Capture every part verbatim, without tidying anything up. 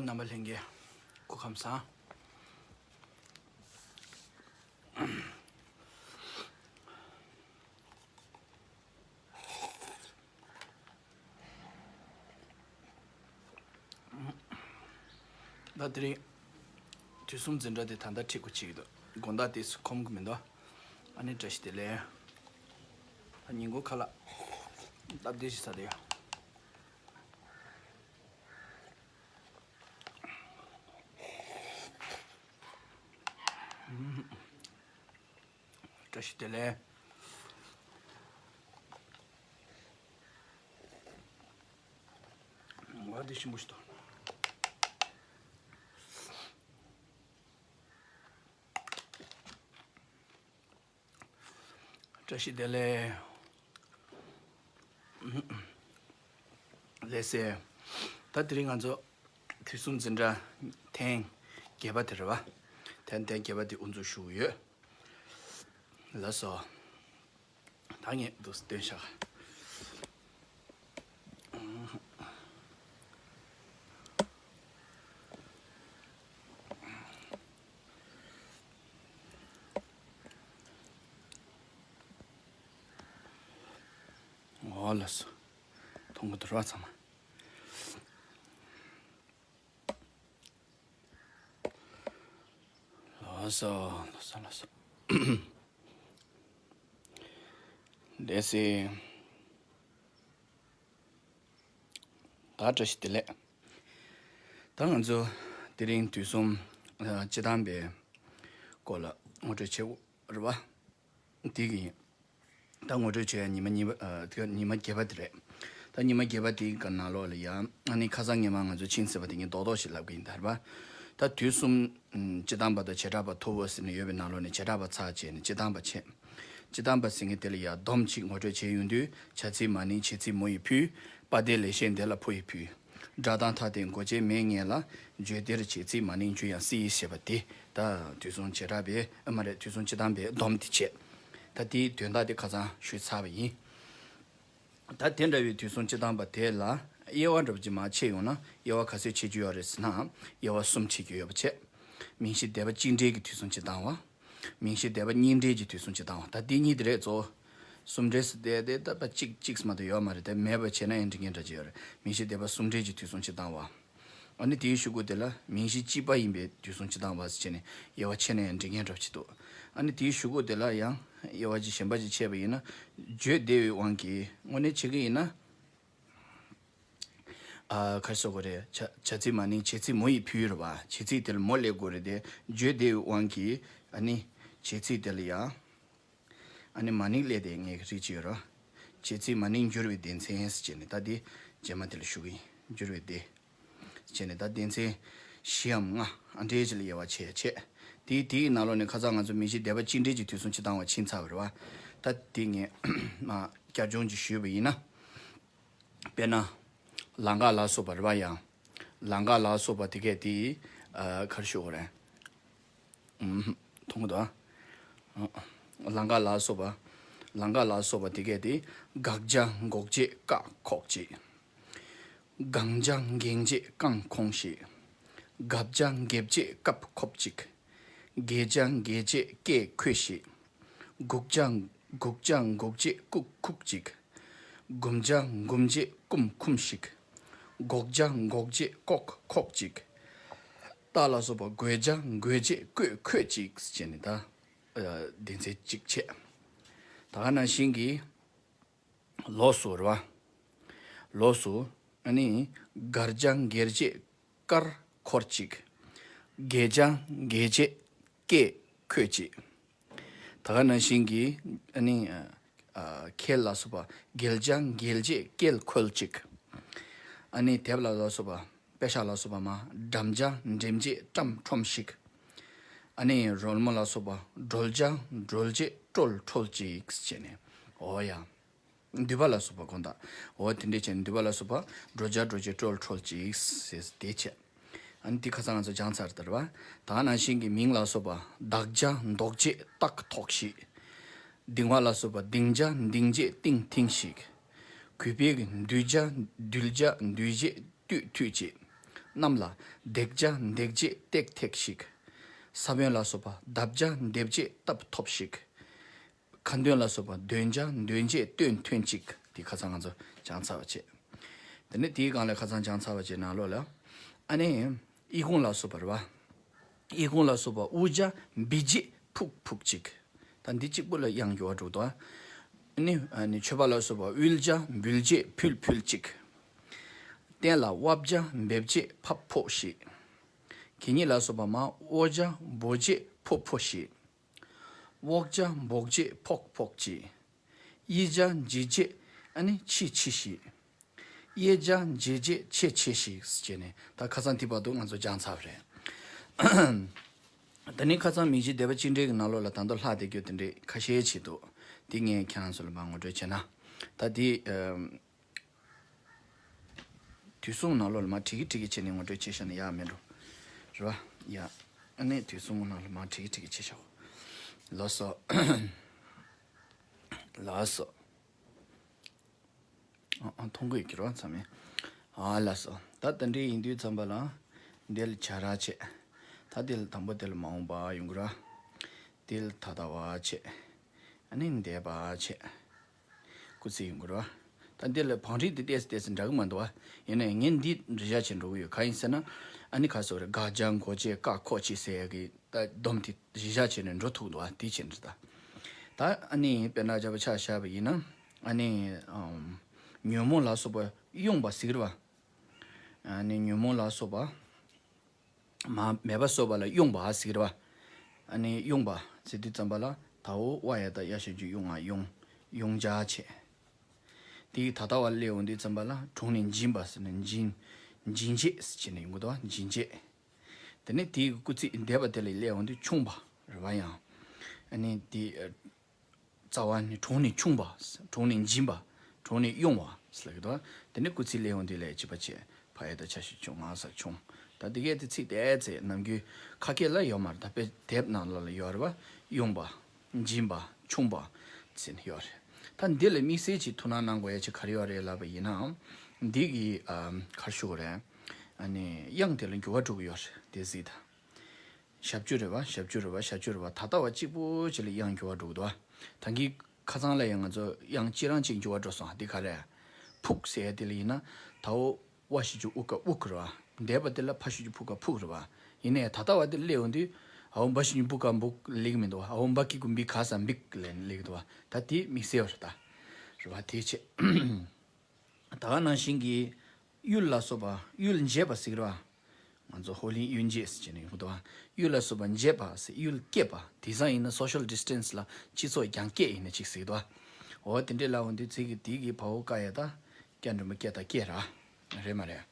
རྣམ་པ་ལྷན་རྒྱས་སྐུ་ཁམས་བཟང་། ད་དེ་རིང་དུས་གསུམ་འཛིན་གྲྭ་དེ་ད་ལྟ་ཁྲིད་དགོས་བྱེད་ཀྱི་འདུག་དགོང་དག་དེ་སུ་ཁོམ་གི་མི་འདུག་ཨ་ནི་བཀྲ་ཤིས་བདེ་ལེགས། ད་ཉིན་གུང་ཁ་ལག་སྟབས་བདེ་ཞིག་ཟ་དེ་ཡོད། བཀྲ་ཤིས་བདེ་ལེགས། ང་འདི་ཞིམ་པོ་ཞིག་འདུག་བཀྲ་ཤིས་བདེ་ལེགས། ལགས་སེ། ད་དེ་རིང་ང་ཚོ་དུས་གསུམ་འཛིན་གྲྭ་ཐེངས་བརྒྱད་པ་དེ་རེད་པ། ཐེངས་ཐེངས་བརྒྱད་པ་དེ་དབུ་འཛུགས་ཞུ་གི་ཡོད། ལགས་སོ། ད་ངས་འདུག་སྟོན་ཤག་འོ་ལགས་སོ། མཐོང་གི་འདུག་ར་ཚང་མ། ལགས་སོ་ལགས་སོ་ལགས་སོ། ལགས་སེ། ད་བཀྲ་ཤིས་བདེ་ལེགས། ད་ང་ཚོ་དེ་རིང་དུས་གསུམ་ཨ་སྤྱི་དང་པའི་སྐོར་ལ་ངོ་སྤྲོད་བྱེད་དགོས་རེད་པ། དེ་གི་ཡིན། ད་ངོ་སྤྲོད་བྱེད་ཡ་ཉི་མ་གཉིས་པ་ཨ་དེ་ཉི་མ་བརྒྱད་པ་དེ་རེད། ད་ཉི་མ་བརྒྱད་པ་དེའི་ག་ནང་ལོགས་ལ་ཡ་ཨ་ནི་ཁ་སང་ཉི་མ་ང་ཚོ་ཕྱིན་ཚར་བ་དེ་ངས་རྡོག་རྡོག་ཞིག་ལབ་གི་ཡིན་ད་རེད་པ། ད་དུས་གསུམ་ཨམ་སྤྱི་དང་པ་དང་བྱེ་བྲག་པ་ཐོབ་པོ་ཟེར་ནས་ཡོད་པའི་ནང་ལོགས་ནས་བྱེ་བྲག་པ་ཚར་བྱས་ནས་སྤྱི་དང་པ་བྱས། སྤྱི་དང་པ་ཟེར་མཁན་དེ་ལ་ཡ་སྡོམ་གཅིག་ངོ་སྤྲོད་བྱས་ཡོང་དུས་བྱ་ཚིག་མ་ནིང་བྱེད་ཚིག་མོ་ཡི་ཕུལ། པ་དེ་ལས་ཤེས་འདི་ལ་ཕོ་ཡི་ཕུལ། སྒྲ་དང་མཐའ་དེ་མགོ་ཅན་མའི་མངལ་ལ། བརྗོད་འདིར་བྱེད་ཚིག་མ་ནིང་འཇུ་ཡང་སི་ཡིས་ཞེས་པ་དེ་ད་དུས་གསུམ་བྱེ་བྲག་པའི་ཨ་མ་རེད་དུས་གསུམ་སྤྱི་དང་པའི་སྡོམ་དེ་བྱས། ད་དེའི་དོན་དག་དེ་ཁ་སང་ཞུས་ཚར་བ་ཡིན། ད་དེ་འདྲ་བའི་དུས་གསུམ་སྤྱི་དང་པ་དེ་ལ་དབྱེ་བ་འདྲ་པོ་ཅིག་མར་ཕྱེ་ཡོང་ན་དབྱེ་བ་ག་ཚོད་ཕྱེ་རྒྱུ་ཡོད་རེད་ཟེར་ན་དབྱེ་བ་གསུམ་ཕྱེ་རྒྱུ་ཡོད་པ་བྱས། མིང་གཞི་སྡེ་པ་གཅིག་འབྲེལ་གྱི་དུས་གསུམ་སྤྱི་དང་པ། མིང་གཞི་སྡེ་པ་གཉིས་འབྲེལ་གྱི་དུས་གསུམ་སྤྱི་དང་པ། ད་དེ་གཉིས་དེ་རེད་གཙོ་བོ། གསུམ་འབྲེལ་ཟེར་དེ་དེ་ད་པ་གཅིག་གཅིག་མ་གཏོགས་ཡོད་མ་རེད། དེ་མེད་པ་བྱས་ན་ཡང་འགྲིག་མཁན་འདྲ་ཅིག་ཡོད་རེད། མིང་གཞི་སྡེ་པ་གསུམ་འབྲེལ་གྱི་དུས་གསུམ་སྤྱི་དང་པ། ཨ་ནི་དེའི་གཞུག་གུ་དེ་ལ་མིང་གཞི་གཅིག་པ་ཡིན་པའི་དུས་གསུམ་སྤྱི་དང་པ་ཟེར་བྱས་ནས་དབྱེ་བ་ཕྱེ་ན་ཡང་འགྲིག་མཁན་འདྲ་པོ་ཅིག་འདུག་ཨ་ནི་དེའི་གཞུག་གུ་དེ་ལ་ཡང་དབྱེ་བ་ཅིག་གཞན་པ་ཅིག་ཕྱེ་བ་ཡིན་ན། བརྗོད་བདེ་བའི་དབང་གིས་དངོས་གནས་བྱེད་ཀྱི་ཡིན་ན། ཨ་ག་རེ་ཟེར་དགོས་རེད། བྱ་བྱ་ཚིག་མ་ནིང་བྱེད་ཚིག་མོ་ཡི་ཕུལ་རེད་པ། བྱེད་ཚིག་དེ་ལ་མོ་སླེབས་དགོས་རེད་དེ། བརྗོད་བདེ་བའི་དབང་གིས་ཨ་ནི་བྱེད་ཚིག་དེ་ལ་ཡང་ཨ་ནི་མ་ནིང་སླེབས་དེ་ངས་རིགས་ཅིག་ཡོད་རེད། བྱེད་ཚིག་མ་ནིང་འགྱུར་བའི་སྡེ་ཚན་ཟེར་བྱས་ནས་ད་དེ་རྗེས་མ་དེ་ལ་ཞུ་གི་ཡིན། འགྱུར་བའི་སྡེ་ཟེར་བྱས་ནས་ད་སྡེ་ཚན་བཞིའམ་ལྔ་ཨ་འདྲའི་ཅིག་ལ་དབྱེ་བ་ཕྱེ་ཡ་བྱས། དེའི་དེའི་ནང་ལོགས་ནས་ཁ་སང་ང་ཚོ་མིང་གཞི་སྡེ་པ་གཅིག་འབྲེལ་གྱི་དུས་གསུམ་སྤྱི་དང་པ་ཕྱིན་ཚར་བ་རེད་པ། ད་དེ་ངས་མ་བསྐྱར་སྦྱོང་ཅིག་ཞུས་པ་ཡིན་ན། དཔེར་ན། ལང་ཀ་ལ་སོགས་པ་རེད་པ། ཡང་། ལང་ཀ་ལ་སོགས་པ་དེ་གས་དེ། ཨ་ག་རེ་ཞུ་དགོས་རེད། ཨུམ། མཐོང་གི་འདུག་ཨ། ལང་ཀ་ལ་སོགས་པ། ལང་ཀ་ལ་སོགས་པ་དེ་གས་དེ། དགག་བྱ་འགོག་བྱེད་བཀག་ཁོག་ཅིག་དགང་བྱ་འགེང་བྱེད་བཀང་ཁོང་ཞིག་དགབ་བྱ་འགེབ་བྱེད་བཀབ་ཁོབ་ཅིག་དགེ་བྱ་འགེལ་བྱེད་བཀས་ཁོས་ཤིག་འགུག་བྱ་འགུག་བྱ་འགུག་བྱེད་བཀུག་ཁུག་ཅིག་འགུམ་བྱ་འགུམ་བྱེད་བཀུམ་ཁུམ་ཞིག་འགོག་བྱ་འགོག་བྱེད་བཀོག་ཁོག་ཅིག་རྟ་ལ་སོགས་པ་རྒོད་བྱ་རྒོད་བྱེད་བརྐོས་ཁོད་ཅིག་ཟེར་ནས་ད། ཨ་སྡེ་ཚན་གཅིག་བྱས། ད་ག་ནང་བཞིན་གྱི་ལོགས་སུ་རེད་པ། ལོགས་སུ་ཨ་ནི་སྒར་བྱ་སྒེར་བྱེད་དཀར་འཁོར་ཅིག་དགེ་བྱ་དགེ་བྱེད་སྐད་ཁོད་ཅིག་ད་ག་ནང་བཞིན་གྱི་ཨ་ནི་ཨ་ཁེལ་ལ་སོགས་པ་འགེལ་བྱ་འགེལ་བྱེད་སྐེལ་ཁོལ་ཅིག་ཨ་ནི་དེབ་ལ་ལ་སོགས་པ་པེ་ཤག་ལ་སོགས་པ་མ་འགྲམ་བྱ་འགྲེམ་བྱེད་བཀྲམ་ཁྲོམ་ཞིག་ཨ་ནི་རོལ་མོ་ལ་སོགས་པ་སྒྲོལ་བྱ་སྒྲོལ་བྱེད་ཀྲོལ་ཁྲོལ་ཅིག་ཟེར་ནས། འོ་ཡ། འདུས་པ་ལ་སོགས་པ་དགོངས་དག་འོ་དེ་འདྲས་བྱས་ནས་འདུས་པ་ལ་སོགས་པ་སྒྲོལ་བྱ་སྒྲོལ་བྱེད་ཀྲོལ་ཁྲོལ་ཅིག་ཟེར་དེ་བྱས། ཨ་ནི་དེ་ཁ་སང་ང་ཚོ་སྦྱངས་ཚར་དེ་རེད་པ། ད་ག་ནང་བཞིན་གྱི་མིང་ལ་སོགས་པ་བདག་བྱ་འདོགས་བྱེད་རྟགས་ཐོགས་ཤིག་གདིང་བ་ལ་སོགས་པ་གདིང་བྱ་གདིང་བྱེད་རྟིང་ཐིང་ཞིག་གུས་པས་འདུད་བྱ་འདུལ་བྱ་འདུལ་བྱེད་བཏུད་ཐུད་ཅིག་གནམ་ལ་འདེགས་བྱ་འདེགས་བྱེད་ཏེག་ཐེག་ཤིག། ས་བོན་ལ་སོགས་པ་འདེབས་བྱ་འདེབས་བྱེད་སྟབས་ཐོབ་ཤིག། ཁ་འདོན་ལ་སོགས་པ་འདོན་བྱ་འདོན་བྱེད་སྟོན་ཐོན་ཅིག། དེ་ཁ་སང་ང་ཚོ་སྦྱངས་ཚར་བ་བྱས། དེ་ནས་དེའི་སྒང་ལ་ཁ་སང་སྦྱངས་ཚར་བ་བྱས་ནང་ལོགས་ལ། ཨ་ནི་ཨི་ཁུང་ལ་སོགས་པ་རེད་བ། ཨི་ཁུང་ལ་སོགས་པ་དབུ་བྱ་འབིད་བྱེད་ཕུག་ཕུག་ཅིག། ད་འདི་གཅིག་པུ་ལ་དབྱངས་འགྱུར་བ་འགྲོ་འདུག། ཨ་ནི་ཨ་ནི་མཆོད་པ་ལ་སོགས་པ་དབུལ་བྱ་འབུལ་བྱེད་ཕུལ་ཕུལ་ཅིག། རྟེན་ལ་དབབ་བྱ་འབེབས་བྱེད་ཕབ་ཕོབ་ཤིག། གད་སྙིགས་ལ་སོགས་པ་མར་དབོ་བྱ་འབོ་བྱེད་ཕོ་ཕོ་ཤིག། དབོག་བྱ་འབོག་བྱེད་ཕོག་ཕོག་ཅིག། དབྱི་བྱ་འབྱི་བྱེད་ཨ་ནི་ཕྱི་ཕྱི་ཞིག། དབྱེ་བྱ་འབྱེད་བྱེད་ཕྱེ་ཕྱེ་ཞིག་ཟེར་ནས་ད་ཁ་སང་དེ་བར་དུ་ང་ཚོ་སྦྱངས་ཚར་བ་རེད། ད་ནི་ཁ་སང་མིང་གཞི་སྡེ་པ་གཅིག་འདྲེས་ཀྱི་ནང་ལོགས་ལ་ད་དུང་ལྷག་བསྡད་རྒྱུ་དེ་འདྲས་ཁ་ཤས་ཅིག་འདུག། དེ་ངས་ཁྱེད་རང་ཚོ་ལ་མར་ངོ་སྤྲོད་བྱས་ན། ད་དེ་ཨམ། དུས་གསུམ་ནང་ལོགས་ལ་མར་ཁྲིག་གེ་ཁྲིག་གེ་བྱས་ནས་ངོ་སྤྲོད་བྱས་བཞག་ན་ཡག་མེད་འགྲོ། རེད་བ། ཡ། ཨ་ནི་དུས་གསུམ་ནང་ལ་མར་ཁྲིག་གེ་ཁྲིག་གེ་བྱས་བཞག། ལགས་སོ། ལགས་སོ། ཨ་ཨ་མཐོང་གི་ཡོད་ཀྱི་རེད་བ་ཚང་མས། ཨ་ལགས་སོ། ད་དེ་འདྲའི་ཡིན་དུས་ཙམ་པ་ལ། འདི་ལ་བྱ་ར་བྱས། ད་དེ་ལ་དང་པོ་དེ་ལ་མ་འོངས་པ་ཡོང་གི་རེད་བ། དེ་ལ་ད་ལྟ་བ་བྱས། ཨ་ནི་འདས་པ་བྱས། སྐུལ་ཚིག་ཡོང་གི་རེད་བ། ད་འདི་ལ་བང་སྒྲིག་འདི་ཏོག་ཙམ་ཏོག་ཙམ་འདྲ་གི་མ་འདུག་བ། ཡིན་ནའི་ངས་འདི་རེ་བཞག་བྱས་འགྲོ་གི་ཡོད། གང་ཡིན་ཟེར་ན། ཨ་ནི་ག་སོ་རེ་དགག་བྱ་མགོ་བྱས་ཀ་ཁོ་ཅི་ཟེར་ཡ་གི་ད་སྡོམ་དེ་རེ་བཞག་བྱས་ནས་འགྲོ་ཐུབ་འདུག་བ། དེ་བྱས་འདྲ་ད། ད་ཨ་ནི་དཔེར་ན་བྱ་བ་ཆ་བཞག་པ་ཡིན་ན། ཨ་ནི་ཨམ། ཉོན་མོངས་ལ་སོགས་པ་གཡེང་བ་ཟེར་གི་རེད་བ། ཨ་ནི་ཉོན་མོངས་ལ་སོགས་པ། མ་མེད་པ་བཟོ་བ་ལ་གཡེང་བ་ཟེར་གི་རེད་བ། ཨ་ནི་གཡེང་བ་ཟེར་དུས་ཙམ་པ་ལ་དའོ་དབ་ཡ་བཏགས་ཡ་ཞབས་ཀྱུ་གཡེང་ང་གཡེང་། གཡེང་བྱ་བྱས། དེ་ཡི་ད་ལྟ་བ་སླེབས་འོང་དུས་ཙམ་པ་ལ་གྲོངས་ནས་འབྱིན་པ་ཟེར་ནས་འབྱིན། འབྱིན་བྱེད་ཟེར་བྱས་ནས་ཡོང་གི་འདུག་བ། འབྱིན་བྱེད། དེ་ནས་དེ་ཡི་སྐུལ་ཚིག་འདས་པ་དེ་ལ་སླེབས་འོང་དུས་ཆུང་བ་རེད་བ་ཡང་། ཨ་ནི་དེ། རྩ་བ་ནི་གྲོངས་ནས་ཆུང་བ། གྲོངས་ནས་འབྱིན་པ། གྲོངས་ནས་གཡེང་བ་ཟེར་ལབ་ཀྱི་འདུག། དེ་ནས་སྐུལ་ཚིག་སླེབས་འོང་དུས་ལ་བྱེད་པ་བྱས། ཕ་ཡ་བཏགས་ཕྱ་ཞབས་ཀྱུ་ཕྱུ་ང་ས་ཕྱུང་། ད་དེ་གས་དེ་ཚིག་དེ་ཚེ་ནམ་རྒྱུན་ཁ་སྐད་ལ་ཡོད་མ་རེད། ད་དཔེ་དེབ་ནང་ལོགས་ལ་ཡོད་རེད་བ། གཡེང་བ། འབྱིན་པ། ཆུང་བ། ཟེར་ནས་ཡོད་རེད། ད་འདི་ལ་དམིགས་བསལ་གྱིས་ཐུགས་སྣང་གནང་དགོས་ཡ་ཅིག་ག་རེ་ཡོད་རེད་ལབ་པ་ཡིན་ན། འདི་གི་ཨམ་ག་རེ་ཞུ་དགོས་རེད། ཨ་ནི་དབྱངས་དེ་ལ་འགྱུར་བ་འགྲོ་གི་ཡོད་རེད་དེ་གཟིགས་དང་། ཞབས་ཀྱུ་རེད་བ། ཞབས་ཀྱུ་རེད་བ། ཞབས་ཀྱུ་རེད་བ། ད་ལྟ་བ་གཅིག་པོ་ཅིག་ལ་དབྱངས་འགྱུར་བ་འགྲོ་གི་འདུག་བ། ད་གིན་ཁ་སང་ལ་ཡང་ང་ཚོ་དབྱངས་གཅིག་རང་གཅིག་འགྱུར་བ་འགྲོ་སོང་། འདི་ག་རེ། ཕུག་ཟེར་ཡ་དེ་ལ་ཡིན་ན། དའོ་དབ་ཞབས་ཀྱུ་དབུ་ག་དབུག་རེད་བ། འདས་པ་དེ་ལ་ཕ་ཞབས་ཀྱུ་ཕུ་ག་ཕུག་རེད་བ། ཡིན་ནའི་ད་ལྟ་བ་དེ་སླེབས་འོང་དུས་འའོ་བ་ཞབས་ཀྱུ་བུ་ག་བུག་ལེགས་མི་འདུག་བ། འའོ་བ་གི་གུ་འབི་ག་ས་འབིག་ལེན་ལེགས་འདུག་བ། ད་དེ་དམིགས་བསལ་བ་རེད་ད། རེད་བ། དེ་བྱས། ད་ག་ནང་བཞིན་གྱི་གཡུལ་ལ་སོགས་པ། གཡུལ་འགྱེད་པ་ཟེར་གི་རེད་བ། ང་ཚོ་ཧོ་ལིང་གཡུལ་འགྱེད་ཟེར་གྱི་ནས་ཡོང་གི་འདུག་བ། གཡུལ་ལ་སོགས་པ་འགྱེད་པ་ཟེར། གཡུལ་བསྐྱེད་པ། དེང་སང་ཡིན་ན་social distance ལ་སྤྱི་ཚོགས་རྒྱང་བསྐྱེད་ཡིན་ན་ཅིག་ཟེར་གི་འདུག་བ། འོ་དེ་འདྲས་ལབ་འོང་དུས་ཚིག་གི་དེ་གི་བའོ་ཀ་ཡ་བཏགས་སྐྱ་འགྲེང་བུ་སྐྱེ་དང་སྐྱེ་ར། རེད་མ་རེད།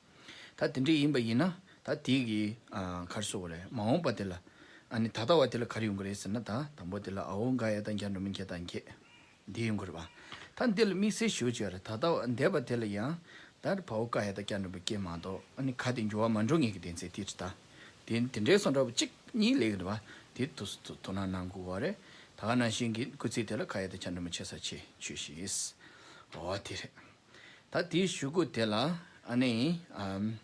ད་དེ་འདྲས་ཡིན་པ་ཡིན་ན་ད་དེ་གི་ཨ་ག་རེ་ཟེར་དགོས་རེད། མ་འོངས་པ་དེ་ལ། ཨ་ནི་ད་ལྟ་བ་དེ་ལ་ག་རེ་ཡོང་གི་རེད་ཟེར་ན། ད་དང་པོ་དེ་ལ་འའོ་ག་ཡ་བཏགས་སྐྱ་འགྲེང་བུ་སྐྱེ་དང་སྐྱེ། འདི་ཡོང་གི་རེད་བ། ད་འདི་ལ་དམིགས་བསལ་ཞུ་བྱས་རེད། ད་ལྟ་བ་འདས་པ་དེ་ལ་ཡང་ད་བའོ་ཀ་ཡ་བཏགས་སྐྱ་འགྲེང་བུ་སྐྱེ་མ་གཏོགས་ཨ་ནི་ག་དེ་འགྱུར་བ་མ་འགྲོ་ངེས་ཀྱི་དོན་ཚན་དེ་རེད་ད། དེ་དེ་འདྲའི་སོང་འདྲ་བོ་གཅིག་གཉིས་སླེབས་ཀྱི་འདུག་བ། དེ་ཐུགས་སུ་ཐུགས་སྣང་གནང་དགོས་པ་རེད། ད་ག་ནང་བཞིན་གྱི་སྐུལ་ཚིག་དེ་ལ་ཁ་ཡ་བཏགས་ཁྱ་འགྲེང་བུ་ཆེ་ས་ཆེ་ཆོས་ཞེས། འོ་དེ་རེད། ད་དེའི་གཞུག་གུ་དེ་ལ་ཨ་ནི་ཨམ།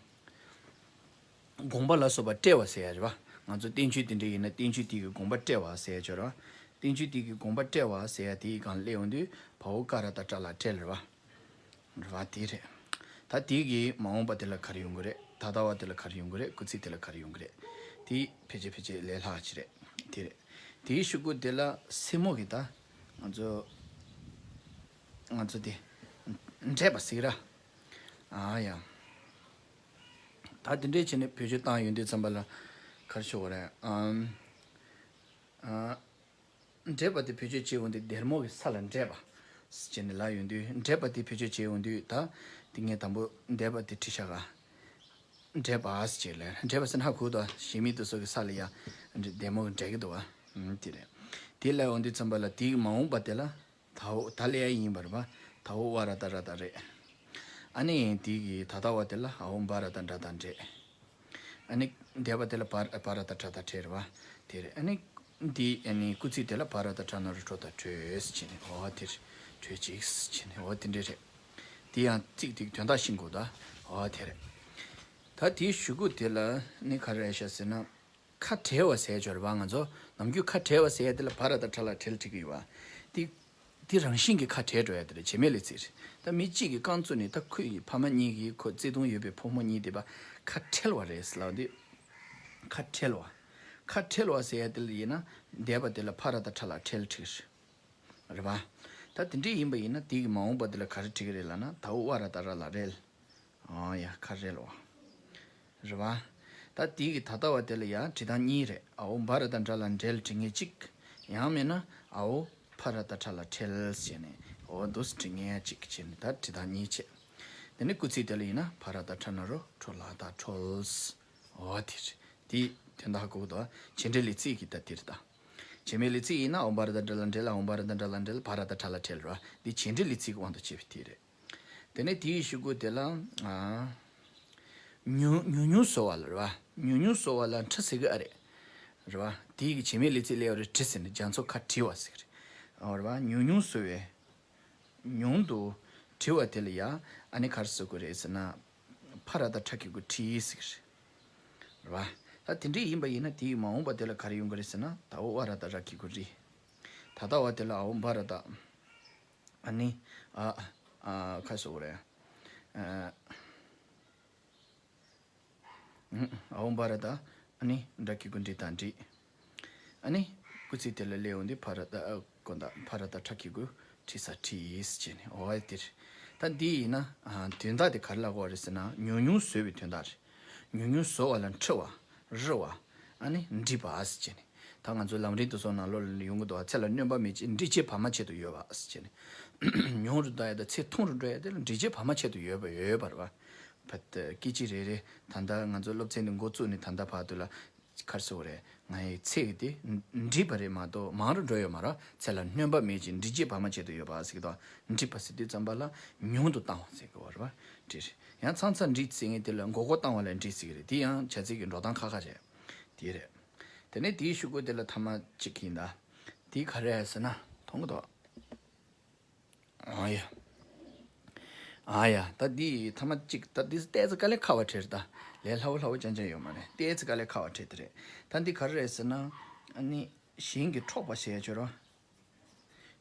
དགོངས་པ་ལ་སོགས་པ་བཀྲལ་བ་ཟེར་ཡ་རེད་བ། ང་ཚོ་བསྟན་བཅོས་དེ་འདྲ་ཡིན་ན་བསྟན་བཅོས་དེ་གི་དགོངས་པ་བཀྲལ་བ་ཟེར་ཡ་ཅིག་ཡོད་རེད་བ། བསྟན་བཅོས་དེ་གི་དགོངས་པ་བཀྲལ་བ་ཟེར་ཡ་དེའི་སྒང་སླེབས་འོང་དུས་བའོ་ཀ་ར་བཏགས་བཀྲ་ལ་བཀྲལ་རེད་བ། རེད་བ། དེ་རེད། ད་དེ་གི་མ་འོངས་པ་དེ་ལ་ག་རེ་ཡོང་གི་རེད། ད་ལྟ་བ་དེ་ལ་ག་རེ་ཡོང་གི་རེད། སྐུལ་ཚིག་དེ་ལ་ག་རེ་ཡོང་གི་རེད། དེ་ཕལ་ཆེར་ཕལ་ཆེར་ལས་སླ་ཅིག་རེད། དེ་རེད། དེའི་གཞུག་གུ་དེ་ལ་སེན་མོ་གི་ད་ང་ཚོ་ང་ཚོ་དེ་འདྲེད་པ་ཟེར་གི་ར། ཨ་ཡ། ད་དེ་འདྲས་བྱས་ནས་བེད་སྤྱོད་བཏང་ཡོང་དུས་ཙམ་པ་ལ་ག་རེ་ཞུ་དགོས་རེད། ཨམ། ཨ། འདྲེད་པ་དེ་བེད་སྤྱོད་བྱེད་འོང་དུས་སྡེར་མོ་གི་ས་ལ་འདྲེད་པ་ཟེར་བྱས་ནས་ལབ་ཡོང་དུས། འདྲེད་པ་དེ་བེད་སྤྱོད་བྱེད་འོང་དུས་ད་དེ་ངས་དང་པོ་འདྲེད་པ་དེ་བྲིས་བཞག་ག་འདྲེད་པ་ཟེར་བྱས་ལབ། འདྲེད་པ་ཟེར་ན་ཧ་གོ་འདུག་ག་གཞན་མི་དེ་ཚོ་གི་ས་ལ་ཡ་སྡེར་མོ་གིས་འདྲེད་ཀྱི་འདུག་ག་ཨུམ། དེ་རེད། དེ་ལབ་འོང་དུས་ཙམ་པ་ལ་དེའི་མ་འོངས་པ་དེ་ལ། དའོ་ད་ལས་ཡ་ཡིན་པ་རེད་པ། དའོ་དབ་ར་བཏགས་ར་བཏགས་རེད། ཨ་ནི་དེ་གི་ད་ལྟ་བ་དེ་ལ་འའོ་བ་ར་བཏགས་འབྲ་བཏགས་འབྲས། ཨ་ནི་འདས་པ་དེ་ལ་བ་བ་ར་བཏགས་བྲ་བཏགས་བྲས་རེད་པ། དེ་རེད། ཨ་ནི་འདི་ཨ་ནི་སྐུལ་ཚིག་དེ་ལ་བ་ར་བཏགས་བྲ་ན་རོ་བྲོ་བཏགས་བྲོས་ཟེར་བྱས་ནས། འོ་དེ་རེད། བྲོས་ཅིག་ཟེར་བྱས་ནས། འོ་དེ་འདྲས་རེད། དེ་ཡང་ཚིག་དེ་དོན་དག་ཤེས་དགོས་ད། འོ་དེ་རེད། ད་ ད་དེའི་གཞུག་གུ་དེ་ལ་ནི་ག་རེ་བཤད་ཟེར་ན། ཁ་བྲལ་བ་ཟེར་ཡ་ཅིག་ཡོད་རེད་པ། ང་ཚོ་ནམ་རྒྱུན་ཁ་བྲལ་བ་ཟེར་ཡ་དེ་ལ་བ་ར་བཏགས་ཁྲ་ལ་བྲལ་བྲིས་ཀྱི་ཡོད་པ། དེ་དེ་རང་བཞིན་གྱིས་ཁ་བྲལ་འགྲོ་ཡ་དེ་རེད། བྱེད་མེད་ལས་ཚིག་རེད། ད་མི་གཅིག་གིས་རྐང་བཙུགས་ནས། ད་ཁོའི་ཕ་མ་གཉིས་ཀྱིས་ཁོ་བརྩེ་དུང་ཡོད་པའི་ཕོ་མོ་གཉིས་དེ་བ་ཁ་བྲལ་བ་རེད་ཟེར་ལབ་དུས། ཁ་བྲལ་བ། ཁ་བྲལ་བ་ཟེར་ཡ་དེ་ལ་ཡིན་ན། འདས་པ་དེ་ལ་བ་ར་བཏགས་ཁྲ་ལ་བྲལ་བྲིས་རེད། རེད་པ། ད་དེ་འདྲ་ཡིན་པ་ཡིན་ན་དེ་གི་མ་འོངས་པ་དེ་ལ་ག་རེ་བྲིས་ཀྱི་རེད་ལབ་ན། ད་འོ་བ་ར་བཏགས་ར་ལ་རལ། ཨ་ཡ། ཁ་རལ་བ། རེད་པ། ད་དེ་གི་ད་ལྟ་བ་དེ་ལ་ཡ་བྲིས་སྟངས་གཉིས་རེད། འ་འོག་འབའ་ར་བཏགས་འབྲ་ལ་འབྲེལ་བྲིས་མཁན་གཅིག། ཡང་མིན་ན་འ་འོག་ཕ་ར་བཏགས་ཕྲ་ལ་ཕྲལ་ཟེར་ནས་འོ་འདུག་སེ་བྲིས་མཁན་ཡ་གཅིག་བྱས་ནས་ད་བྲིས་སྟངས་གཉིས་བྱས། དེ་ནས་སྐུལ་ཚིག་དེ་ལ་ཡིན་ན་ཕ་ར་བཏགས་ཕྲ་ན་རོ་ཕྲོ་ལ་བཏགས་ཕྲོལ། འོ་དེ་རེད། དེ་དོན་དག་གོ་གི་འདུག། བྱེད་འབྲེལ་ལས་ཚིག་གི་ད་དེ་རེད་ད། བྱེད་མེད་ལས་ཚིག་ཡིན་ན་འ་འོག་འབའ་ར་བཏགས་འབྲ་ལ་འབྲེལ། འ་འོག་འབའ་ར་བཏགས་འབྲ་ལ་འབྲེལ། ཕ་ར་བཏགས་ཕྲ་ལ་ཕྲལ་རེད་པ། འདི་བྱེད་འབྲེལ་ལས་ཚིག་གི་དབང་དུ་བྱས་པའི་དེ་རེད། དེ་ནས་དེའི་གཞུག་གུ་དེ་ལ། ཨ། ཉུང་ཉུང་ཉུང་བཟོ་བ་ལ་རེད་པ། ཉུང་ཉུང་བཟོ་བ་ལ་བྲི་ཟེར་གི་ཨ་རེད། རེད་པ། དེའི་གི་བྱེད་མེད་ལས་ཚིག་སླེབས་པ་རེད། བྲི་ཟེར་ནས་རྒྱ་མཚོ་ཁ་བྲི་བ་ཟེར་གི་རེད། ཨ། རེད་པ། ཉུང་ཉུང་བཟོ་བའི། ཉུང་དུ་བྲི་བ་དེ་ལ་ཡ། ཨ་ནི་ག་རེ་ཟེར་དགོས་རེད་ཟེར་ན། ཕ་ར་བཏགས་ཕྲ་གི་གུ་བྲིས་ཟེར་གི་རེད། རེད་པ། ད་དེ་འདྲ་ཡིན་པ་ཡིན་ན་དེའི་མ་འོངས་པ་དེ་ལ་ག་རེ་ཡོང་གི་རེད་ཟེར་ན། ད་འོག་བ་ར་བཏགས་ར་གི་གུ་རི། ད་ལྟ་བ་དེ་ལ་འ་འོག་འབའ་ར་བཏགས། ཨ་ནི། ཨ། ཨ། ག་རེ་ཟེར་དགོས་རེད། ཨ། ཨ། འ་འོག་འབའ་ར་བཏགས། ཨ་ནི་འབྲ་གི་གུ་འབྲི་དང་བྲིས། ཨ་ནི་སྐུལ་ཚིག་དེ་ལ་སླེབས་ཡོང་དུས་ཕ་ར་བཏགས། ཨ། དགོངས་དག། ཕ་ར་བཏགས་ཕྲ་གི་གུ་བྲིས་ས་བྲིས་བྱས་ནས་འོ་དེ་རེད། ད་འདི་ཡིན་ན། ཨ། དོན་དག་དེ་ག་རེ་ལབ་དགོས་རེད་ཟེར་ན། ཉུང་ཉུང་བཟོ་བའི་དོན་དག་རེད། ཉུང་ཉུང་བཟོ་བ་ལ་འབྲི་བ། རི་བ། ཨ་ནི་འབྲིས་པ་ཟེར་བྱས་ནས། ད་ང་ཚོའི་ལམ་རིམ་དེ་ཚོ་ནང་ལོགས་ལ་ཡོང་གི་འདུག། ཚེ་ལ་སྣོན་པ་མེད་ཅིང་འབྲི་བྱེད་བར་མ་ཆད་དུ་ཡོད་པ་ཟེར་བྱས་ནས། ཉུང་རུ་འགྲོ་ཡ་དང་ཚེ་ཐུང་རུ་འགྲོ་ཡ་དེ་ལ་འབྲི་བྱེད་བར་མ་ཆད་དུ་ཡོད་པ་ཡོད་པ་རེད་པ། ཕ། ད་སྐད་ཅིག་རེ་རེ། ད་ལྟ་ང་ཚོ་སློབ་ཚན་འདི་འགོ་བཙུགས་ནས་ད་ལྟ་བར་དུ་ལ། ག་རེ་ཟེར་དགོས་རེད། ང་ཡི་ཚེ་གི་དེ་འབྲིས་པ་རེད་མ་གཏོགས་མང་རུ་འགྲོ་ཡོད་མ་རེད། ཚེ་ལ་སྣོན་པ་མེད་ཅིང་འབྲི་བྱེད་བར་མ་ཆད་དུ་ཡོད་པ་ཟེར་གི་འདུག། འབྲིས་པ་ཟེར་དུས་ཙམ་པ་ལ་ཉུང་དུ་བཏང་བ་ཟེར་གི་རེད་པ། འབྲིས་རེད། ཡང་ཚང་ཚང་འབྲིས་ཟེར་མཁན་དེ་ལ་མགོ་སྐོར་བཏང་བ་ལ་འབྲིས་ཟེར་གི་རེད། དེ་ཡང་བྱ་ཚིག་གི་འགྲོ་སྟངས་ཁག་ཁག་རེད། དེ་རེད། དེ་ནས་དེའི་གཞུག་གུ་དེ་ལ་ཐ་མ་གཅིག་ཡིན་ད། དེ་ག་རེ་ཟེར་ན། མཐོང་གི་འདུག། ཨ་ཡ། ཨ་ཡ། ད་འདི་ཐ་མ་གཅིག། ད་འདི་ཏོག་ཙམ་དཀའ་ལས་ཁག་པ་འཕྲད་རེད་ད། ལས་སླ་བོ་སླ་བོ་རྐྱང་རྐྱང་ཡོད་མ་རེད། ཏོག་ཙམ་དཀའ་ལས་ཁག་པ་འཕྲད་དེ་རེད། ད་འདི་ག་རེ་རེད་ཟེར་ན། ཨ་ནི་གཞན་གྱིས་འཕྲོག་པ་ཞེས་བརྗོད་རོགས།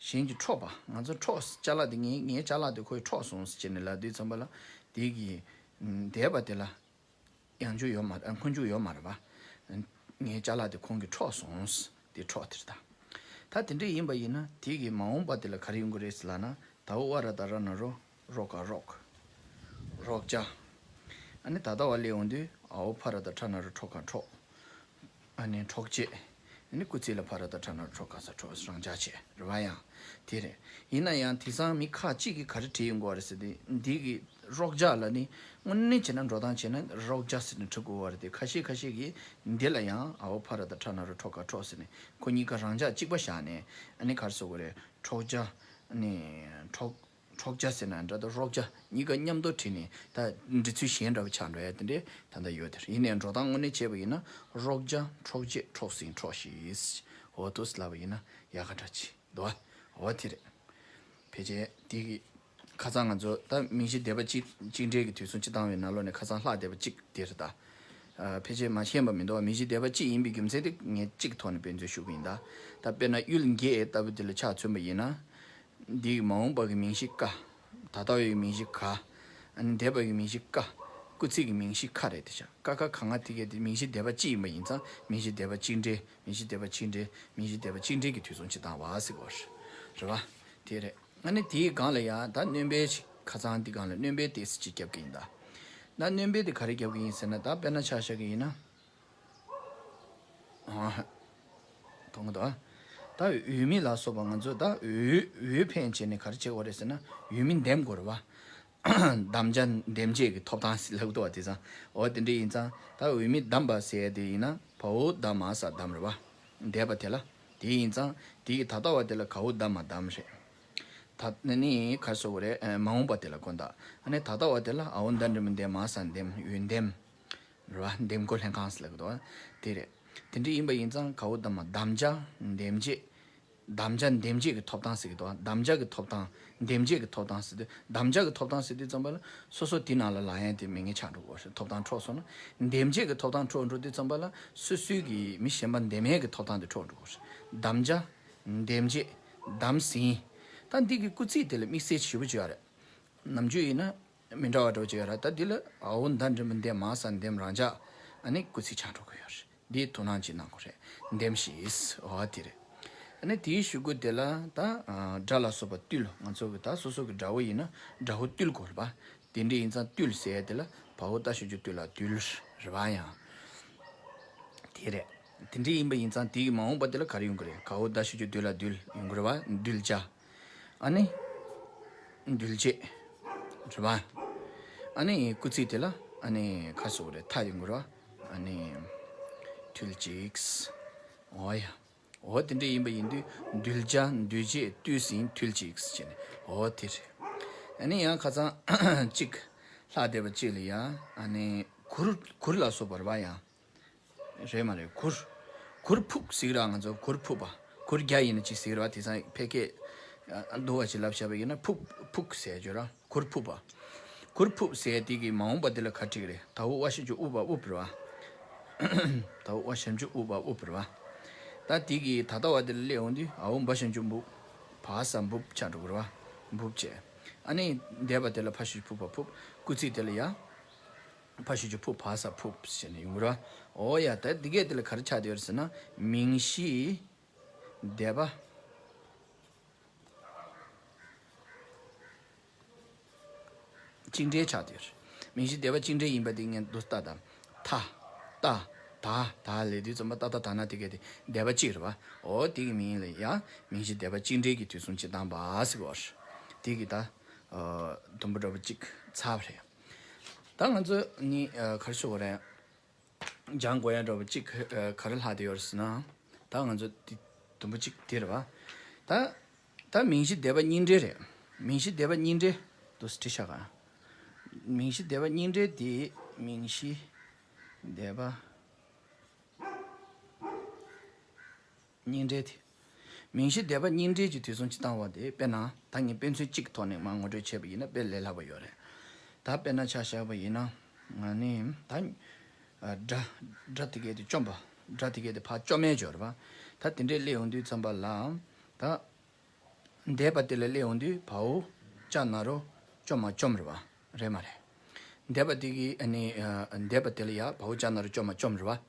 གཞན་གྱིས་འཕྲོག་པ། ང་ཚོ་འཕྲོག་ཅ་ལག་དེ། ངའི་ངའི་ཅ་ལག་དེ་ཁོས་འཕྲོག་སོང་ཟེར་ནས་ལབ་དུས་ཙམ་པ་ལ། དེ་གི་འདས་པ་དེ་ལ། ཡང་འཇུག་ཡོད་མ། ཨ། སྔོན་འཇུག་ཡོད་མ་རེད་པ། ངའི་ཅ་ལག་དེ་ཁོང་གིས་འཕྲོག་སོང་། དེ་འཕྲོག་དེ་རེད་ད། ད་དེ་འདྲ་ཡིན་པ་ཡིན་ན་དེ་གི་མ་འོངས་པ་དེ་ལ་ག་རེ་ཡོང་གི་རེད་ཟེར་ལབ་ན། ད་འོག་བ་ར་བཏགས་ར་ན་རོ། རོ་ག་རོགས། རོགས་བྱ། ཨ་ནི་ད་ལྟ་བ་སླེབས་ཡོང་དུས་འ་འོག་ཕ་ར་བཏགས་ཕྲ་ན་རོ་ཕྲོ་ག་འཕྲོག། ཨ་ནི་འཕྲོག་བྱེད། ཨ་ནི་སྐུལ་ཚིག་ལ་ཕ་ར་བཏགས་ཕྲ་ན་རོ་ཕྲོ་ག་ས་འཕྲོག། རང་འཇགས་བྱེད་རེད་པ། ཡང་དེ་རེད། ཡིན་ན་ཡང་དེང་སང་མི་ཁ་ཅིག་གིས་ག་རེ་བྲིས་ཡོང་གི་རེད་ཟེར་དུས། འདི་གི་རོགས་བྱ་ལ་ནི་དངོས་གནས་བྱས་ན་འགྲོ་སྟངས་བྱས་ན་རོགས་བྱ་ཟེར་ནས་འབྲི་དགོས་པ་རེད་དེ། ཁ་ཤས་ཁ་ཤས་ཀྱིས་འདི་ལ་ཡང་འ་འོག་ཕ་ར་བཏགས་ཕྲ་ན་རོ་ཕྲོ་ག་འཕྲོག་ཟེར་ནས་ཁོ་གཉིས་ཀ་རང་འཇགས་གཅིག་པ་བཞག་ནས། ཨ་ནི་ག་རེ་ཟེར་དགོས་རེད། འཕྲོག་བྱ། ཨ་ནི་འཕྲོག་འཕྲོག་བྱ་ཟེར་ན་འདྲ་དང་། རོགས་བྱ་གཉིས་ཀ་མཉམ་དུ་བྲིས་ནས་ད་འབྲི་ཚུལ་གཞན་འདྲ་བ་ཆགས་འགྲོ་ཡ་དེ་འདྲས་ད་ལྟ་ཡོད་དེ། ཡིན་ནའི་འགྲོ་སྟངས་དངོས་གནས་བྱས་པ་ཡིན་ན། རོགས་བྱ་འཕྲོག་བྱེད་འཕྲོག་ཟིན་འཕྲོག་ཤིས། འོ་འདུག་སེ་ལབ་པ་ཡིན་ན་ཡག་ག་འདྲ་ཅིག་འདུག་པ། འོ་དེ་རེད། ཕལ་ཆེར་དེ་གི་ཁ་སང་ང་ཚོ་ད་མིང་གཞི་སྡེ་པ་གཅིག་གཅིག་འདྲེས་ཀྱི་དུས་མཚུངས་སྤྱི་བཏང་བའི་ནང་ལོགས་ནས་ཁ་སང་ལྷག་སྡེ་པ་གཅིག་དེ་རེད་ད། ཨ། ཕལ་ཆེར་མ་ཤེས་པ་མི་འདུག་པ། མིང་གཞི་སྡེ་པ་གཅིག་ཡིན་པའི་རྒྱུ་མཚན་དེ་ངས་གཅིག་ཐོག་ནས་དཔེ་མཚོན་ཞུ་གི་ཡིན་ད། ད་དཔེར་ན་ཡུལ་འགྱེད་ལྟ་བུ་དེ་ལ་ཆ་མཚོན་པ་ཡིན་ན། འདི་གི་མ་འོངས་པ་གི་མིང་གཞི་ཀ། ད་ལྟ་བའི་མིང་གཞི་ག། ཨ་ནི་འདས་པ་གི་མིང་གཞི་ཀ། སྐུལ་ཚིག་གི་མིང་གཞི་ཁ་རེད་དེ་བྱ། ཀ་ཁ་ག་ང་དེ་གའི་དེ་མིང་གཞི་སྡེ་པ་གཅིག་ཡིན་པ་ཡིན་ཙང་། མིང་གཞི་སྡེ་པ་གཅིག་འདྲེས། མིང་གཞི་སྡེ་པ་གཅིག་འདྲེས། མིང་གཞི་སྡེ་པ་གཅིག་འདྲེས་ཀྱི་དུས་མཚུངས་སྤྱི་བཏང་བ་ཟེར་དགོས་རེད་པ། དེ་རེད། ཨ་ནི་དེའི་སྒང་ལ་ཡང་ད་སྣོན་པའི་ཞིག་ཁ་སང་དེའི་སྒང་ལ་སྣོན་པའི་ཏོག་ཙམ་ཅིག་རྒྱབ་ཀྱི་ཡིན་ད། ད་སྣོན་པའི་དེ་ག་རེ་རྒྱབ་ཀྱི་ཡིན་ཟེར་ན། ད་དཔེར་ན་ཆ་བཞག་གི་ཡིན་ན། ཨ། མཐོང་གི་འདུག་ཨ། ད་འོས་མི་ལ་སོགས་པ་ང་ཚོ་ད་འོས་འོས་འཕེན་བྱས་ནས་ག་རེ་བྱེད་དགོས་རེད་ཟེར་ན། འོས་མི་འདེམས་དགོས་རེད་པ། གདམ་བྱ་འདེམས་བྱེད་ཀྱི་ཐོབ་ཐང་ཟེར་ལབ་འདུག་པ། དེང་སང་འོ་དེ་འདྲ་ཡིན་ཙང་། ད་འོས་མི་གདམས་པ་ཟེར་ཡ་དེ་ཡིན་ན་བའོ་ད་མ་ས་གདམས་རེད་པ། འདས་པ་དེ་ལ། དེ་ཡིན་ཙང་དེ་གི་ད་ལྟ་བ་དེ་ལ་གའོ་ད་མ་གདམས་རེད། ད་ནི་ནི་ག་རེ་ཟེར་དགོས་རེད། ཨ། མ་འོངས་པ་དེ་ལ་དགོངས་དག། ཨ་ནི་ད་ལྟ་བ་དེ་ལ་འའོ་ད་འགྲེང་བུ་འདས། མ་ས་འདེམས། འོས་འདེམས། རེད་པ། འདེམས་བསྐོ་ལྷན་ཁང་ཟེར་ལབ་ཀྱི་འདུག་པ། དེ་རེད། དེ་འདྲ་ཡིན་པ་ཡིན་ཙང་གའོ་ད་མ་གདམ་བྱ་འདེམས་བྱེད། དམ་བཅའ་འདེམས་བྱེད་ཀྱི་ཐོབ་ཐང་ཟེར་གྱི་འདུག་དམ་བཅའ་གི་ཐོབ་ཐང་། འདེམས་བྱེད་ཀྱི་ཐོབ་ཐང་ཟེར་དུས། དམ་བཅའ་གི་ཐོབ་ཐང་ཟེར་དུས་ཙམ་པ་ལ་སོ་སོ་དེ་ནང་ལ་ལངས་ཡས་དེ་མེད་མཁན་ཆགས་འགྲོ་གི་ཡོད་རེད། ཐོབ་ཐང་འཕྲོག་སོང་ན། འདེམས་བྱེད་ཀྱི་ཐོབ་ཐང་འཕྲོག་འགྲོ་དུས་ཙམ་པ་ལ་སོ་སོའི་གི་མི་གཞན་པ་འདེམས་ཡས་ཀྱི་ཐོབ་ཐང་དེ་འཕྲོག་འགྲོ་གི་ཡོད་རེད། དམ་བཅའ། འདེམས་བྱེད། དམ་ཟིན། ད་འདི་གི་སྐུལ་ཚིག་དེ་ལ་དམིགས་བསལ་ཞེ་པོ་ཅིག་ཡོད་རེད། ནམ་རྒྱུན་ཡིན་ན་མི་འདྲ་བ་འདྲ་བོ་ཅིག་ཡོད་རེད། ད་འདི་ལ་འ་འོ་མདའ་འགྲེང་བུ་འདེམས། མ་ས་འདེམས། རང་འཇགས། ཨ་ནི་སྐུལ་ཚིག་ཆགས་འགྲོ་གི་ཡོད་རེད། འདི་དོ་སྣང་ཅིག་གནང་དགོས་རེད། འདེམས་ཤིག་འོ་དེ་རེད། ཨ་ནི་དེའི་གཞུག་གུ་དེ་ལ་ད་སྒྲ་ལ་སོགས་པ་བཏུལ། ང་ཚོ་གི་ད་སོ་སོ་གི་སྒྲ་བོ་ཡིན་ན་སྒྲ་བོ་བཏུལ་དགོས་རེད་པ། དེ་འདྲ་ཡིན་ཙང་བཏུལ་ཟེར་ཡ་དེ་ལ་བའོ་ཏ་ཞབས་ཀྱུ་བཏུ་ལ་བཏུལ་རེད་པ། ཡང་དེ་རེད། དེ་འདྲ་ཡིན་པ་ཡིན་ཙང་དེ་གི་མ་འོངས་པ་དེ་ལ་ག་རེ་ཡོང་གི་རེད། གའོ་ཏ་ཞབས་ཀྱུ་བཏུ་ལ་བཏུལ་ཡོང་གི་རེད་པ། གདུལ་བྱ། ཨ་ནི། གདུལ་བྱེད། རེད་པ། ཨ་ནི་སྐུལ་ཚིག་དེ་ལ་ཨ་ནི་ག་རེ་ཟེར་དགོས་རེད། ཐ་ཡོང་གི་རེད་པ། ཨ་ནི། ཐུལ་ཅིག་འོ་ཡ། འོ་དེ་འདྲ་ཡིན་པ་ཡིན་དུས་གདུལ་བྱ་གདུལ་བྱེད་བཏུལ་ཟིན་ཐུལ་ཅིག་ཟེར་ནས་འོ་དེ་རེད། ཨ་ནི་ཡང་ཁ་སང་གཅིག་ལྷག་བསྡད་པ་གཅིག་ལ་ཡ། ཨ་ནི་གུར། གུར་ལ་སོགས་པ་རེད་པ། ཡང་རེད་མ་རེད། གུར། གུར་ཕུབ་ཟེར་གི་རེད་པ། ང་ཚོ་གུར་ཕུབ་པ། གུར་རྒྱ་ཡིན་ན་ཅིག་ཟེར་གི་རེད་པ། དེང་སང་ཕལ་སྐད་སྡུག་པ་ཅིག་ལབ་བཞག་པ་ཡིན་ན་ཕུབ། ཕུབ་ཟེར་གྱི་རེད་པ། གུར་ཕུབ་པ། གུར་ཕུབ་ཟེར་དེ་གི་མ་འོངས་པ་དེ་ལ་ག་རེ་འགྲིག་རེད། དའོ་ཝ་ཞབས་ཀྱུ་ཨུ་བ་ཨུབ་རེད་པ། དའོ་ཝ་ཞབས་ཀྱུ་ཨུ་བ་ཨུབ་རེད་པ། ད་དེ་གི་ད་ལྟ་བ་དེ་ལ་སླེབས་ཡོང་དུས་འའོ་འབ་ཞབས་ཀྱུ་འབུ། བ་ས་འབུབ་ཆགས་འགྲོ་གི་རེད་པ། འབུབ་བྱས། ཨ་ནི་འདས་པ་དེ་ལ་ཕ་ཞབས་ཀྱུ་ཕུ་བ་ཕུབ། སྐུལ་ཚིག་དེ་ལ་ཡ། ཕ་ཞབས་ཀྱུ་ཕུ། བ་ས་ཕུབ་ཟེར་ནས་ཡོང་གི་རེད་པ། འོ་ཡ། ད་དེ་གས་དེ་ལ་ག་རེ་ཆགས་བསྡད་ཡོད་རེད་ཟེར་ན། མིང་གཞི་སྡེ་པ་གཅིག་འདྲེས་ཆགས་བསྡད་ཡོད་རེད། མིང་གཞི་སྡེ་པ་གཅིག་འདྲེས་ཡིན་པ་དེ་ངས་འདུག་ལྟ་དང་། ཐ། ཏ། ད། ད་ལབ་དུས་ཙམ་པ་ཏ་ད་ད་ན་དེ་གས་དེ་སྡེ་པ་གཅིག་རེད་པ། འོ་དེ་གི་མིང་ལ་ཡ་མིང་གཞི་སྡེ་པ་གཅིག་འདྲེས་ཀྱི་དུས་གསུམ་སྤྱི་དང་པ་ཟེར་གྱི་ཡོད་རེད། དེ་གི་ད་ཨ་དུམ་བུ་འདྲ་པོ་གཅིག་ཚར་བ་རེད། ད་ང་ཚོ་ནི་ཨ་ག་རེ་ཞུ་དགོས་རེད། སྦྱང་དགོས་ཡ་འདྲ་པོ་གཅིག་ག་རེ་ལྷག་བསྡད་ཡོད་རེད་ཟེར་ན། ད་ང་ཚོ་འདི་དུམ་བུ་གཅིག་དེ་རེད་པ། ད་ད་མིང་གཞི་སྡེ་པ་གཉིས་འདྲེས་རེད། མིང་གཞི་སྡེ་པ་གཉིས་འདྲེས་འདུག་སེ་བྲིས་ཤག་ག་མིང་གཞི་སྡེ་པ་གཉིས་འདྲེས་དེ། མིང་གཞི་སྡེ་པ་གཉིས་འདྲེས་དེ། མིང་གཞི་སྡེ་པ་གཉིས་འདྲེས་ཀྱི་དུས་གསུམ་སྤྱི་བཏང་བ་དེ། དཔེར་ན་ད་ངས་དཔེ་མཚོན་གཅིག་གི་ཐོག་ནས་མར་ངོ་སྤྲོད་བྱས་པ་ཡིན་ན་དཔེ་ལས་སླ་པོ་ཡོད་རེད། ད་དཔེར་ན་ཆ་བཞག་པ་ཡིན་ན། ང་ནི་ད་ཨ་སྒྲ། སྒྲ་དེ་གས་དེ་བཅོམ་པ། སྒྲ་དེ་གས་དེ་ཕར་བཅོམ་ཡས་ཅིག་ཡོད་རེད་པ། ད་དེ་འདྲས་སླེབས་ཡོང་དུས་ཙམ་པ་ལ། ད་འདས་པ་དེ་ལ་སླེབས་ཡོང་དུས་བའོ་ཅ་ན་རོ་བཅོ་མ་བཅོམ་རེད་པ། རེད་མ་རེད། འདས་པ་དེ་གི་ཨ་ནི་ཨ་འདས་པ་དེ་ལ་ཡ་བའོ་ཅ་ན་རོ་བཅོ་མ་བཅོམ་རེད་པ།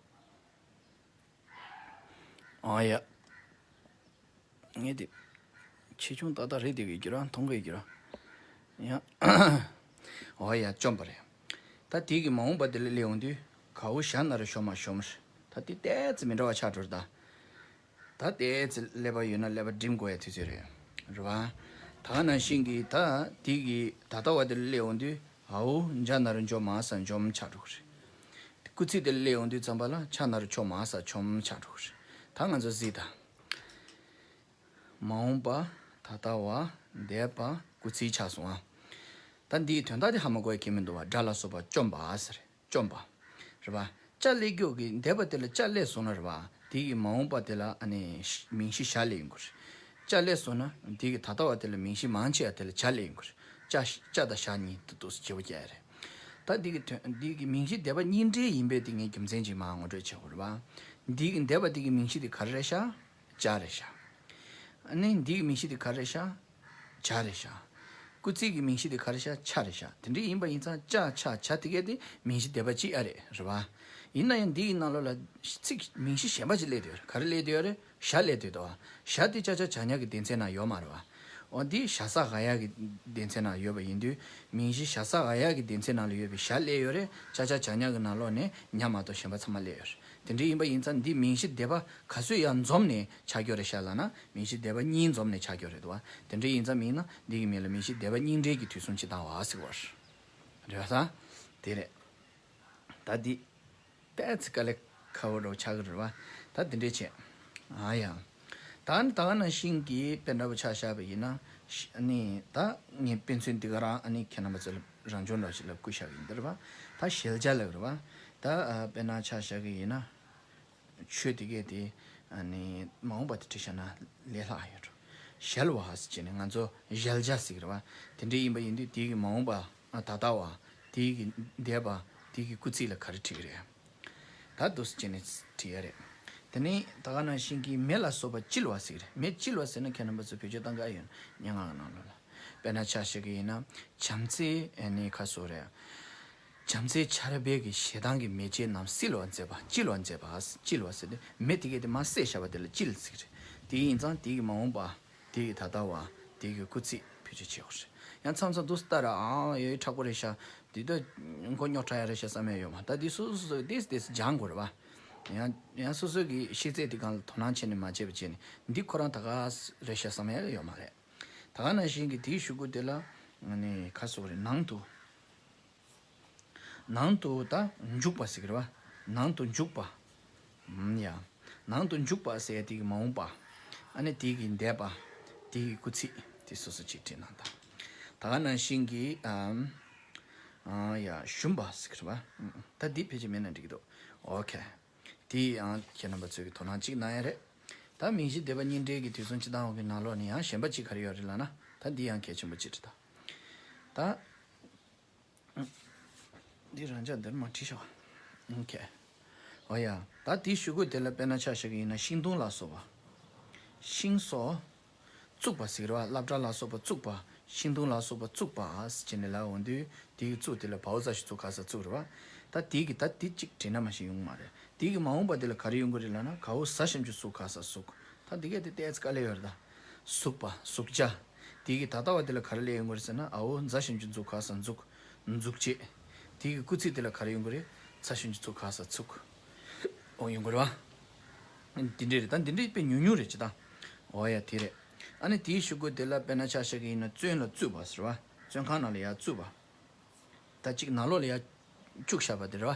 ཨ་ཡ། ངས་དེ་ཆེ་ཆུང་ཏག་ཏག་རེད་བསྡད་ཀྱི་ར། མཐོང་གི་ཡོད་ཀྱི་ར། ཡ། ཨོ་ཡ། བཅོམ་པ་རེད། ད་དེ་གི་མ་འོངས་པ་དེ་ལ་སླེབས་ཡོང་དུས་གའོ་ཞ་ན་རོ་ཞོ་མ་ཞོམ་རེད། ད་དེ་ཏོག་ཙམ་མི་འདྲ་བ་ཆགས་འགྲོ་རེད་ད། ད་ཏོག་ཙམ་ཀླད་པ་ཡོད་ན་ཀླད་པ་སྒྲིམ་དགོས་ཡ་དུས་ཚོད་རེད། རེད་པ། ད་ག་ནང་བཞིན་གྱི་ད་དེ་གི་ད་ལྟ་བ་དེ་ལ་སླེབས་ཡོང་དུས་འའོ་འཇ་ན་རོ་འཇོ་མ་ས་འཇོམ་ཆགས་འགྲོ་གི་རེད། སྐུལ་ཚིག་དེ་ལ་སླེབས་ཡོང་དུས་ཙམ་པ་ལ་ཆ་ན་རོ་ཆོ་མ་ས་ཆོམ་ཆགས་འགྲོ་གི་རེད། ད་ང་ཚོ་གཟིགས་དང་། མ་འོངས་པ། ད་ལྟ་བ། འདས་པ། སྐུལ་ཚིག་ཆགས་སོང་ཨ། ད་འདིའི་དོན་དག་དེ་ཧ་མ་གོ་ཡ་གང་ཡང་མི་འདུག་པ། སྒྲ་ལ་སོགས་པ་བཅོམ་པ་ཟེར། བཅོམ་པ། རེད་པ། ཅ་སླེབས་རྒྱུ་གི་འདས་པ་དེ་ལ་ཅ་སླེབས་སོང་ན་རེད་པ། དེ་གི་མ་འོངས་པ་དེ་ལ་ཨ་ནི་མིང་གཞི་ཞ་སླེབས་ཡོང་གི་རེད། ཅ་སླེབས་སོང་ན་དེ་གི་ད་ལྟ་བ་དེ་ལ་མིང་གཞི་མང་ཆེ་བ་དེ་ལ་ཇ་སླེབས་ཡོང་གི་རེད། ཅ། ཅ་དང་ཞ་གཉིས་དེ་འདུག་སེ་བྱེད་པོ་རྒྱག་ཡ་རེད། ད་འདི་གི་དོན། འདི་གི་མིང་གཞི་སྡེ་པ་གཉིས་འདྲེས་ཡིན་པས་དེ་ངས་རྒྱུ་མཚན་ཅིག་མར་ངོ་སྤྲོད་བྱེད་དགོས་རེད་པ། འདི་གི་འདས་པ་འདི་གི་མིང་གཞི་དེ་ག་རེ་རེད་ཤག་ཇ་རེད་ཤག་ཨ་ནི་འདི་གི་མིང་གཞི་དེ་ག་རེ་རེད་ཤག་ཇ་རེད་ཤག་སྐུལ་ཚིག་གི་མིང་གཞི་དེ་ག་རེ་རེད་ཤག་ཆ་རེད་ཤག་དེ་འདྲ་ཡིན་པ་ཡིན་ཙང་ཅ་ཆ་ཇ་དེ་གས་དེ་མིང་གཞི་སྡེ་པ་གཅིག་ཨ་རེད། རེད་པ། ཡིན་ན་ཡང་འདི་གི་ནང་ལོགས་ལ་ཚིག་མིང་གཞི་གཞན་པ་ཅིག་སླེབས་བསྡད་ཡོད་རེད། ག་རེ་སླེབས་བསྡད་ཡོད་རེད། ཞ་སླེབས་བསྡད་འདུག་པ། ཞ་དེ་ཅ་ཆ་ཇ་ཉ་གི་སྡེ་ཚན་ནང་ཡོད་མ་རེད་པ། འོ་འདི་ཞ་ས་ག་ཡ་གི་སྡེ་ཚན་ནང་ཡོད་པ་ཡིན་དུས། མིང་གཞི་ཞ་ས་ག་ཡ་གི་སྡེ་ཚན་ནང་ལ་ཡོད་པའི་ཞ་སླེབས་ཡོད་རེད། ཅ་ཆ་ཇ་ཉ་གི་ནང་ལོགས་ནས་ཉ་མ་གཏོགས་གཞན་པ་ཚང་མ་སླེབས་ཡོད་རེད། དེ་འདྲ་ཡིན་པ་ཡིན་ཙང་འདི་མིང་གཞི་སྡེ་པ་ག་ཚོད་ཡར་འཛོམས་ནས་ཆགས་ཀྱི་ཡོད་རེད་ཤག་ལབ་ན། མིང་གཞི་སྡེ་པ་གཉིས་འཛོམས་ནས་ཆགས་ཀྱི་ཡོད་རེད་འདུག་པ། དེ་འདྲ་ཡིན་ཙང་མིན་ན་འདི་གི་མིང་ལ་མིང་གཞི་སྡེ་པ་གཉིས་འདྲེས་ཀྱི་དུས་གསུམ་སྤྱི་དང་བ་ཟེར་གྱི་ཡོད་རེད། རེད་པ། ད་དེ་རེད། ད་འདི་ཏོག་ཙམ་དཀའ་ལས་ཁག་པོ་འདྲ་པོ་ཆགས་ཀྱི་རེད་པ། ད་འདི་འདྲས་བྱས། ཨ་ཡ། ད་ནི་ད་ག་ནང་བཞིན་གྱི་དཔེ་འདྲ་པོ་ཆ་བཞག་པ་ཡིན་ན། ཤ། ཨ་ནི་ད་ངས་དཔེ་མཚོན་འདི་ག་རང་ཨ་ནི་ཁྱེད་རྣམ་པ་ཚོ་ལ་རང་སྦྱོང་འདྲ་པོ་ཞིག་ལ་བསྐུལ་བཞག་གི་ཡིན། འདི་རེད་པ། ད་ཞལ་ཇ་ལབ་ཀྱི་རེད་པ། ད་ཨ་དཔེར་ན་ཆ་བཞག་གི་ཡིན་ན། ཆོས་དེ་གས་དེ་ ཨ་ནི་མ་འོངས་པ་དེ་བྲིས་བཞག་ན་ལས་སླ་ཡོད་འགྲོ། གཞལ་བ་ཟེར་བྱས་ནས་ང་ཚོ་གཞལ་བྱ་ཟེར་གི་རེད་བ། དེ་འདྲ་ཡིན་པ་ཡིན་དུས་དེའི་གི་མ་འོངས་པ། ཨ། ད་ལྟ་བ། དེའི་གི་འདས་པ། དེའི་གི་སྐུལ་ཚིག་ལ་ག་རེ་བྲིས་གི་རེད། ད་འདུག་སེ་བྱས་ནས་བྲིས་ཡ་རེད། དེ་ནས་ད་ག་ནང་བཞིན་གྱི་མེ་ལ་སོགས་པ་བསྐྱིལ་བ་ཟེར་གི་རེད། མེ་བསྐྱིལ་བ་ཟེར་ན་ཁྱེད་རྣམ་པ་ཚོ་བེད་སྤྱོད་བཏང་གི་ཨ་ཡོད། སྙན་ངག་གི་ནང་ལོགས་ལ། དཔེར་ན་ཆ་བཞག་གི་ཡིན་ན། བྱམས་བརྩེའི་ཨ་ནི་ཁ་སོགས་རེད། བྱམས་བརྩེའི་ཆར་འབེབས་ཀྱིས་ཞེ་སྡང་གི་མེ་ལྕེ་རྣམས་བསིལ་བར་མཛད་པ། བསྐྱིལ་བར་མཛད་པ། བསྐྱིལ་བ་ཟེར་ཏེ་མེ་དེ་གས་དེ་མར་བསད་བཞག་པ་དེ་ལ་བསྐྱིལ་ཟེར་གི་རེད། དེ་ཡིན་ཙང་དེ་གི་མ་འོངས་པ། དེ་གི་ད་ལྟ་བ། དེ་གི་སྐུལ་ཚིག་བེད་སྤྱོད་བྱེད་དགོས་རེད། ཡང་མཚམས་མཚམས་འདུག་སེ་ལྟ་ར། ཨ། ཡོད་མཁྲེགས་པོ་རེད་ཤག་འདི་ད་མགོ་རྙོག་དྲགས་ཡ་རེད་ཤག་བསམ་ཡ་ཡོད་མ་རེད། ད་འདི་སོ་སོ་སོ་ཏོག་ཙམ་ཏོག་ཙམ་སྦྱང་དགོས་རེད་བ། ཡང་ཡང་སོ་སོ་གི་ཤེས་ཚད་དེ་སྒང་ལ་དོ་སྣང་བྱས་ནས་མ་བྱས་པ་བྱས་ནས་འདི་ཁོ་རང་ད་ག་རེད་ཤག་བསམ་ཡ་ཡོད་མ་རེད། ད་ག་ནང་བཞིན་གྱི་དེའི་གཞུག་གུ་དེ་ལ་ཨ་ནི་ཁ་སོགས་རེད། ནང་དུ། ནང་དུ་ད་འཇུག་པ་ཟེར་གི་རེད་བ། ནང་དུ་འཇུག་པ། ཨུམ། ཡ། ནང་དུ་འཇུག་པ་ཟེར་ཡ་དེ་གི་མ་འོངས་པ། ཨ་ནི་དེ་གི་འདས་པ། དེ་གི་སྐུལ་ཚིག་དེ་སོ་སོ་གཅིག་བྲིས་གནང་དང་། ད་ག་ནང་བཞིན་གྱི། ཨམ། ཨ། ཡ། ཞུམ་པ་ཟེར་གི་རེད་བ། ཨུམ། ད་འདི་ཕལ་ཆེར་མེད་ན་འགྲིག་གི་འདུག་ཨོ་ཁེ། དེ་ཡང་ཁྱེད་རྣམ་པ་ཚོས་ཀྱི་དོ་སྣང་གཅིག་གནང་ཡ་རེད། ད་མིང་གཞི་སྡེ་པ་གཉིས་འབྲེལ་གྱི་དུས་གསུམ་སྤྱི་དང་བ་གི་ནང་ལོགས་ནས་ཡང་གཞན་པ་གཅིག་ག་རེ་ཡོད་རེད་ལབ་ན། ད་འདི་ཡང་གལ་ཆེན་པོ་གཅིག་རེད་ད། ད། འདི་རང་ཅག་འདིར་མ་བྲིས་ཤག་ཨོ་ཁེ། འོ་ཡ། ད་དེའི་གཞུག་གུ་དེ་ལ་དཔེར་ན་ཆ་བཞག་གི་ཡིན་ན་ཤིང་དུང་ལ་སོགས་པ། ཤིང་སོགས། བཙུགས་པ་ཟེར་གི་རེད་བ། སློབ་གྲྭ་ལ་སོགས་པ་བཙུགས་པ། ཤིང་དུང་ལ་སོགས་པ་བཙུགས་པ་ཟེར་བྱས་ནས་ལབ་འོང་དུས་དེའི་བཙུགས་དེ་ལ་བའོ་ས་ཞབས་ཀྱུ་བཙུགས་ག་ས་བཙུགས་རེད་བ། ད་དེའི་གི་ད་དེ་གཅིག་བྲིས་ན་མ་གཞི་ཡོང་མ་རེད། དེའི་གི་མ་འོངས་པ་དེ་ལ་ག་རེ་ཡོང་གི་རེད་ལབ་ན། གའོ་ཟ་ཞབས་ཀྱུ་ཟུག་ག་ས་ཟུག་ད་དེ་གས་དེ་ཏོག་ཙམ་དཀའ་ལས་ཡོད་རེད་ད། ཟུག་པ། ཟུག་བྱ། དེའི་གི་ད་ལྟ་བ་དེ་ལ་ག་རེ་སླེབས་ཡོང་གི་རེད་ཟེར་ན། འའོ་འཛ་ཞབས་ཀྱུ་འཛུ་ག་ས་འཛུག་འཛུགས་བྱེད། དེའི་གི་སྐུལ་ཚིག་དེ་ལ་ག་རེ་ཡོང་གི་རེད། ཚ་ཞབས་ཀྱུ་ཚུ་ག་ས་ཚུགས། འོ་ཡོང་གི་རེད་བ། འདི་འདྲས་རེད་ད། འདི་འདྲས་དཔེ་ཉུང་ཉུང་རེད་ཅི་ད། འོ་ཡ་དེ་རེད། ཨ་ནི་དེའི་གཞུག་གུ་དེ་ལ་དཔེར་ན་ཆ་བཞག་གི་ཡིན་ན་བཙོན་ལ་བཙུད་པ་ཟེར་བ། བཙོན་ཁང་ནང་ལ་ཡར་བཙུད་པ། ད་གཅིག་ནང་ལོགས་ལ་ཡར་བཅུག་བཞག་པ་དེ་རེད་བ།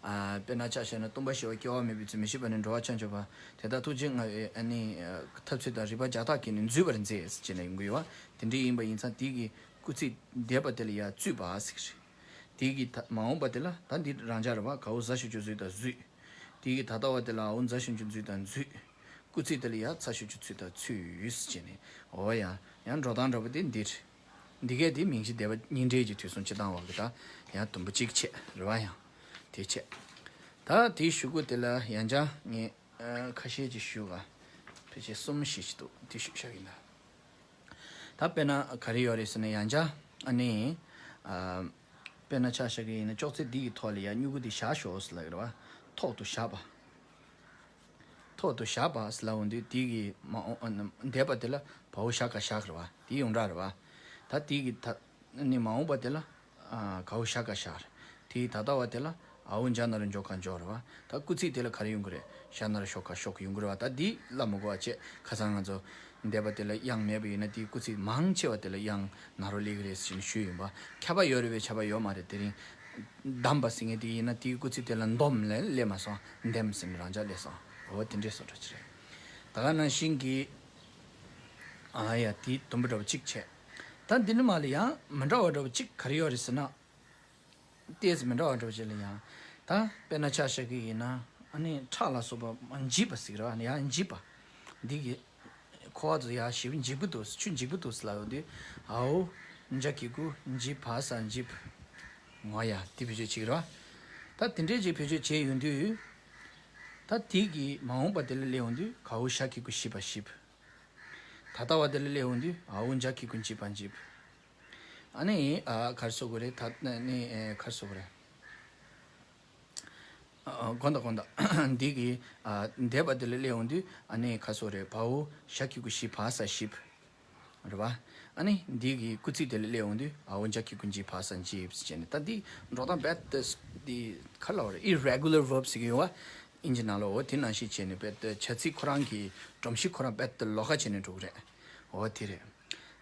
ཨ། དཔེར་ན་ཆ་བཞག་ན་སྟོན་པ་ཞི་བ་སྐྱེ་བ་མེད་པའི་ཚུལ། མི་ཤེས་པ་ནི་འགྲོ་བ་ཆ་འཇོག་པ། དེ་དག་ཐུགས་རྗེ་མངའ་བའི་ཨ་ནི་ཐབས་ཚུལ་དང་། རིག་པ་བརྒྱ་ཐག་གིས་ནི་འཛུད་པར་མཛད་ཟེར་བྱས་ནས་ཡོང་གི་ཡོད་བ། དེ་འདྲའི་ཡིན་པ་ཡིན་ཙང་དེའི་གི་སྐུལ་ཚིག་འདས་པ་དེ་ལ་ཡར་བཙུད་པ་ཟེར་གི་རེད། དེའི་གི་ད་མ་འོངས་པ་དེ་ལ་ད་འདི་རང་འཇགས་རེད་བ། གའོ་ཟ་ཞབས་ཀྱུ་འཛུ་དང་འཛུད། དེའི་གི་ད་ལྟ་བ་དེ་ལ་འའོ་འཛ་ཞབས་ཀྱུ་འཛུ་དང་འཛུད། སྐུལ་ཚིག་དེ་ལ་ཡར་ཚ་ཞབས་ཀྱུ་ཚུ་དང་ཚུད་ཟེར་བྱས་ནས། འོ་ཡ། ཡང་འགྲོ་སྟངས་འདྲ་པོ་དེ་འདི་རེད། འདི་གས་དེ་མིང་གཞི་སྡེ་པ་གཉིས་འབྲེལ་གྱི་དུས་གསུམ་སྤྱི་དང་བ་གི་ད་ཡང་དུམ་བུ་གཅིག་བྱས་རེད་བ། ཡང་དེ་བྱས། ད་དེའི་གཞུག་གུ་དེ་ལ་ཡང་བསྐྱར་ངས་ཨ་ཁ་ཤས་ཅིག་ཞུ་ག་ཕལ་ཆེར་གསུམ་བཞི་ཞིག་འདུག་དེ་ཞུ་བཞག་ཡིན་ད། ད་དཔེར་ན་ག་རེ་ཡོད་རེད་ཟེར་ན། ཡང་བསྐྱར་ཨ་ནི་ཨ་དཔེར་ན་ཆ་བཞག་གི་ཡིན་ན་ཅོག་ཙེ་འདི་གི་ཐོག་ལ་ཡར་སྨྱུ་གུ་འདི་བཞག་ཤོག་ཟེར་ལབ་ཀྱི་རེད་བ། ཐོག་ཏུ་བཞག་པ། ཐོག་ཏུ་བཞག་པ་ཟེར་ལབ་འོང་དུས་དེའི་གི་མ་འོངས་ཨ་འདས་པ་དེ་ལ་བའོ་ཞ་ག་བཞག་རེད་བ། དེ་ཡོངས་གྲགས་རེད་བ། ད་དེའི་གི་ད་ནི་མ་འོངས་པ་དེ་ལ་ཨ་གའོ་ཞ་ག་བཞག་རེད། དེའི་ད་ལྟ་བ་དེ་ལ་འའོ་འཇ་ན་རོ་འཇོ་ག་འཇོག་རེད་བ། ད་སྐུལ་ཚིག་དེ་ལ་ག་རེ་ཡོང་གི་རེད། ཞ་ན་རོ་ཞོ་ག་ཞོག་ཡོང་གི་རེད་བ། ད་འདི་ལབ་མི་དགོས་པ་བྱས། ཁ་སང་ང་ཚོ་འདས་པ་དེ་ལ་དབྱངས་མེད་པ་ཡིན་ན་དེའི་སྐུལ་ཚིག་མང་ཆེ་བ་དེ་ལ་དབྱངས་ན་རོ་སླེབས་ཀྱི་རེད་ཟེར་ནས་ཞུས་ཡིན་པ། ཁྱབ་པ་ཡོད་རེད་པས་ཁྱབ་པ་ཡོད་མ་རེད། དེ་རིང་འདམ་པ་ཟེར་མཁན་དེ་ཡིན་ན་དེའི་སྐུལ་ཚིག་དེ་ལ་འདོམ་ལས་སླེབས་མ་སོང་། འདེམ་ཟེར་ནས་རང་འཇགས་སླེབས་སོང་། འོ་དེ་འདྲས་བཟོ་འདྲ་ཅིག་རེད། ད་ག་ནང་བཞིན་གྱི། ཨ་ཡ། དེ་དུམ་བུ་འདྲ་བོ་གཅིག་བྱས། ད་འདི་ནི་མ་ལ་ཡང་མི་འདྲ་བ་འདྲ་བོ་གཅིག་ག་རེ་ཡོད་རེད་ཟེར་ན། ཏོག་ཙམ་མི་འདྲ་བ་འདྲ་བོ་ཅིག་ལ་ཡང་། ད་དཔེར་ན་ཆ་བཞག་གི་ཡིན་ན། ཨ་ནི་ཁྲག་ལ་སོགས་པ་འཇིབ་པ་ཟེར་གི་རེད་བ། ཡང་འཇིབ་པ། འདི་གི་ཁོ་བ་ཚོ་ཡང་ཞེ་པོ་འཇིགས་པོ་འདུག་ཆུ་འཇིགས་པོ་འདུག་ཟེར་ལབ་ཡོང་དུས། འའོ་འཇ་གི་གུ་འཇི་བ་ས་འཇིབ། འོ་ཡ། དེ་བེད་སྤྱོད་བྱེད་ཀྱི་རེད་བ། ད་དེ་འདྲས་ཅིག་བེད་སྤྱོད་བྱས་ཡོང་དུས། ད་དེ་གི་མ་འོངས་པ་དེ་ལ་སླེབས་ཡོང་དུས་གའོ་ཞ་གི་གུ་ཞི་བ་ཞིབ། ད་ལྟ་བ་དེ་ལ་སླེབས་ཡོང་དུས་འའོ་འཇ་གི་གུ་འཇི་བ་འཇིབ། ཨ་ནི་ཨ་ག་རེ་ཟེར་དགོས་རེད། ད་ནི་ཨེ་ག་རེ་ཟེར་དགོས་རེད། ཨ་དགོངས་དག་དགོངས་དག་འདི་གི་ཨ་འདས་པ་དེ་ལ་སླེབས་ཡོང་དུས་ཨ་ནི་ག་རེ་ཟེར་དགོས་རེད། བའོ་ཞ་གི་གུ་ཞི་བ་ས་ཞིབ། རེད་བ། ཨ་ནི་འདི་གི་སྐུལ་ཚིག་དེ་ལ་སླེབས་ཡོང་དུས་འའོ་འཇ་གི་གུ་འཇི་བ་ས་འཇིབ་ཟེར་བྱས་ནས། ད་འདི་འགྲོ་སྟངས་རྦད་དེ་འདི་ག་རེ་ལབ་དགོས་རེད། Irregular verb ཟེར་གི་ཡོད་བ། ཨིན་ཇི་ནང་ལ། འོ་དེ་ནང་བཞིན་བྱས་ནས་རྦད་དེ་བྱ་ཚིག་ཁོ་རང་གི་སྒྲོམ་གཞི་ཁོ་རང་རྦད་དེ་ལོགས་ཀ་བྱས་ནས་འགྲོ་གི་རེད། འོ་དེ་རེད།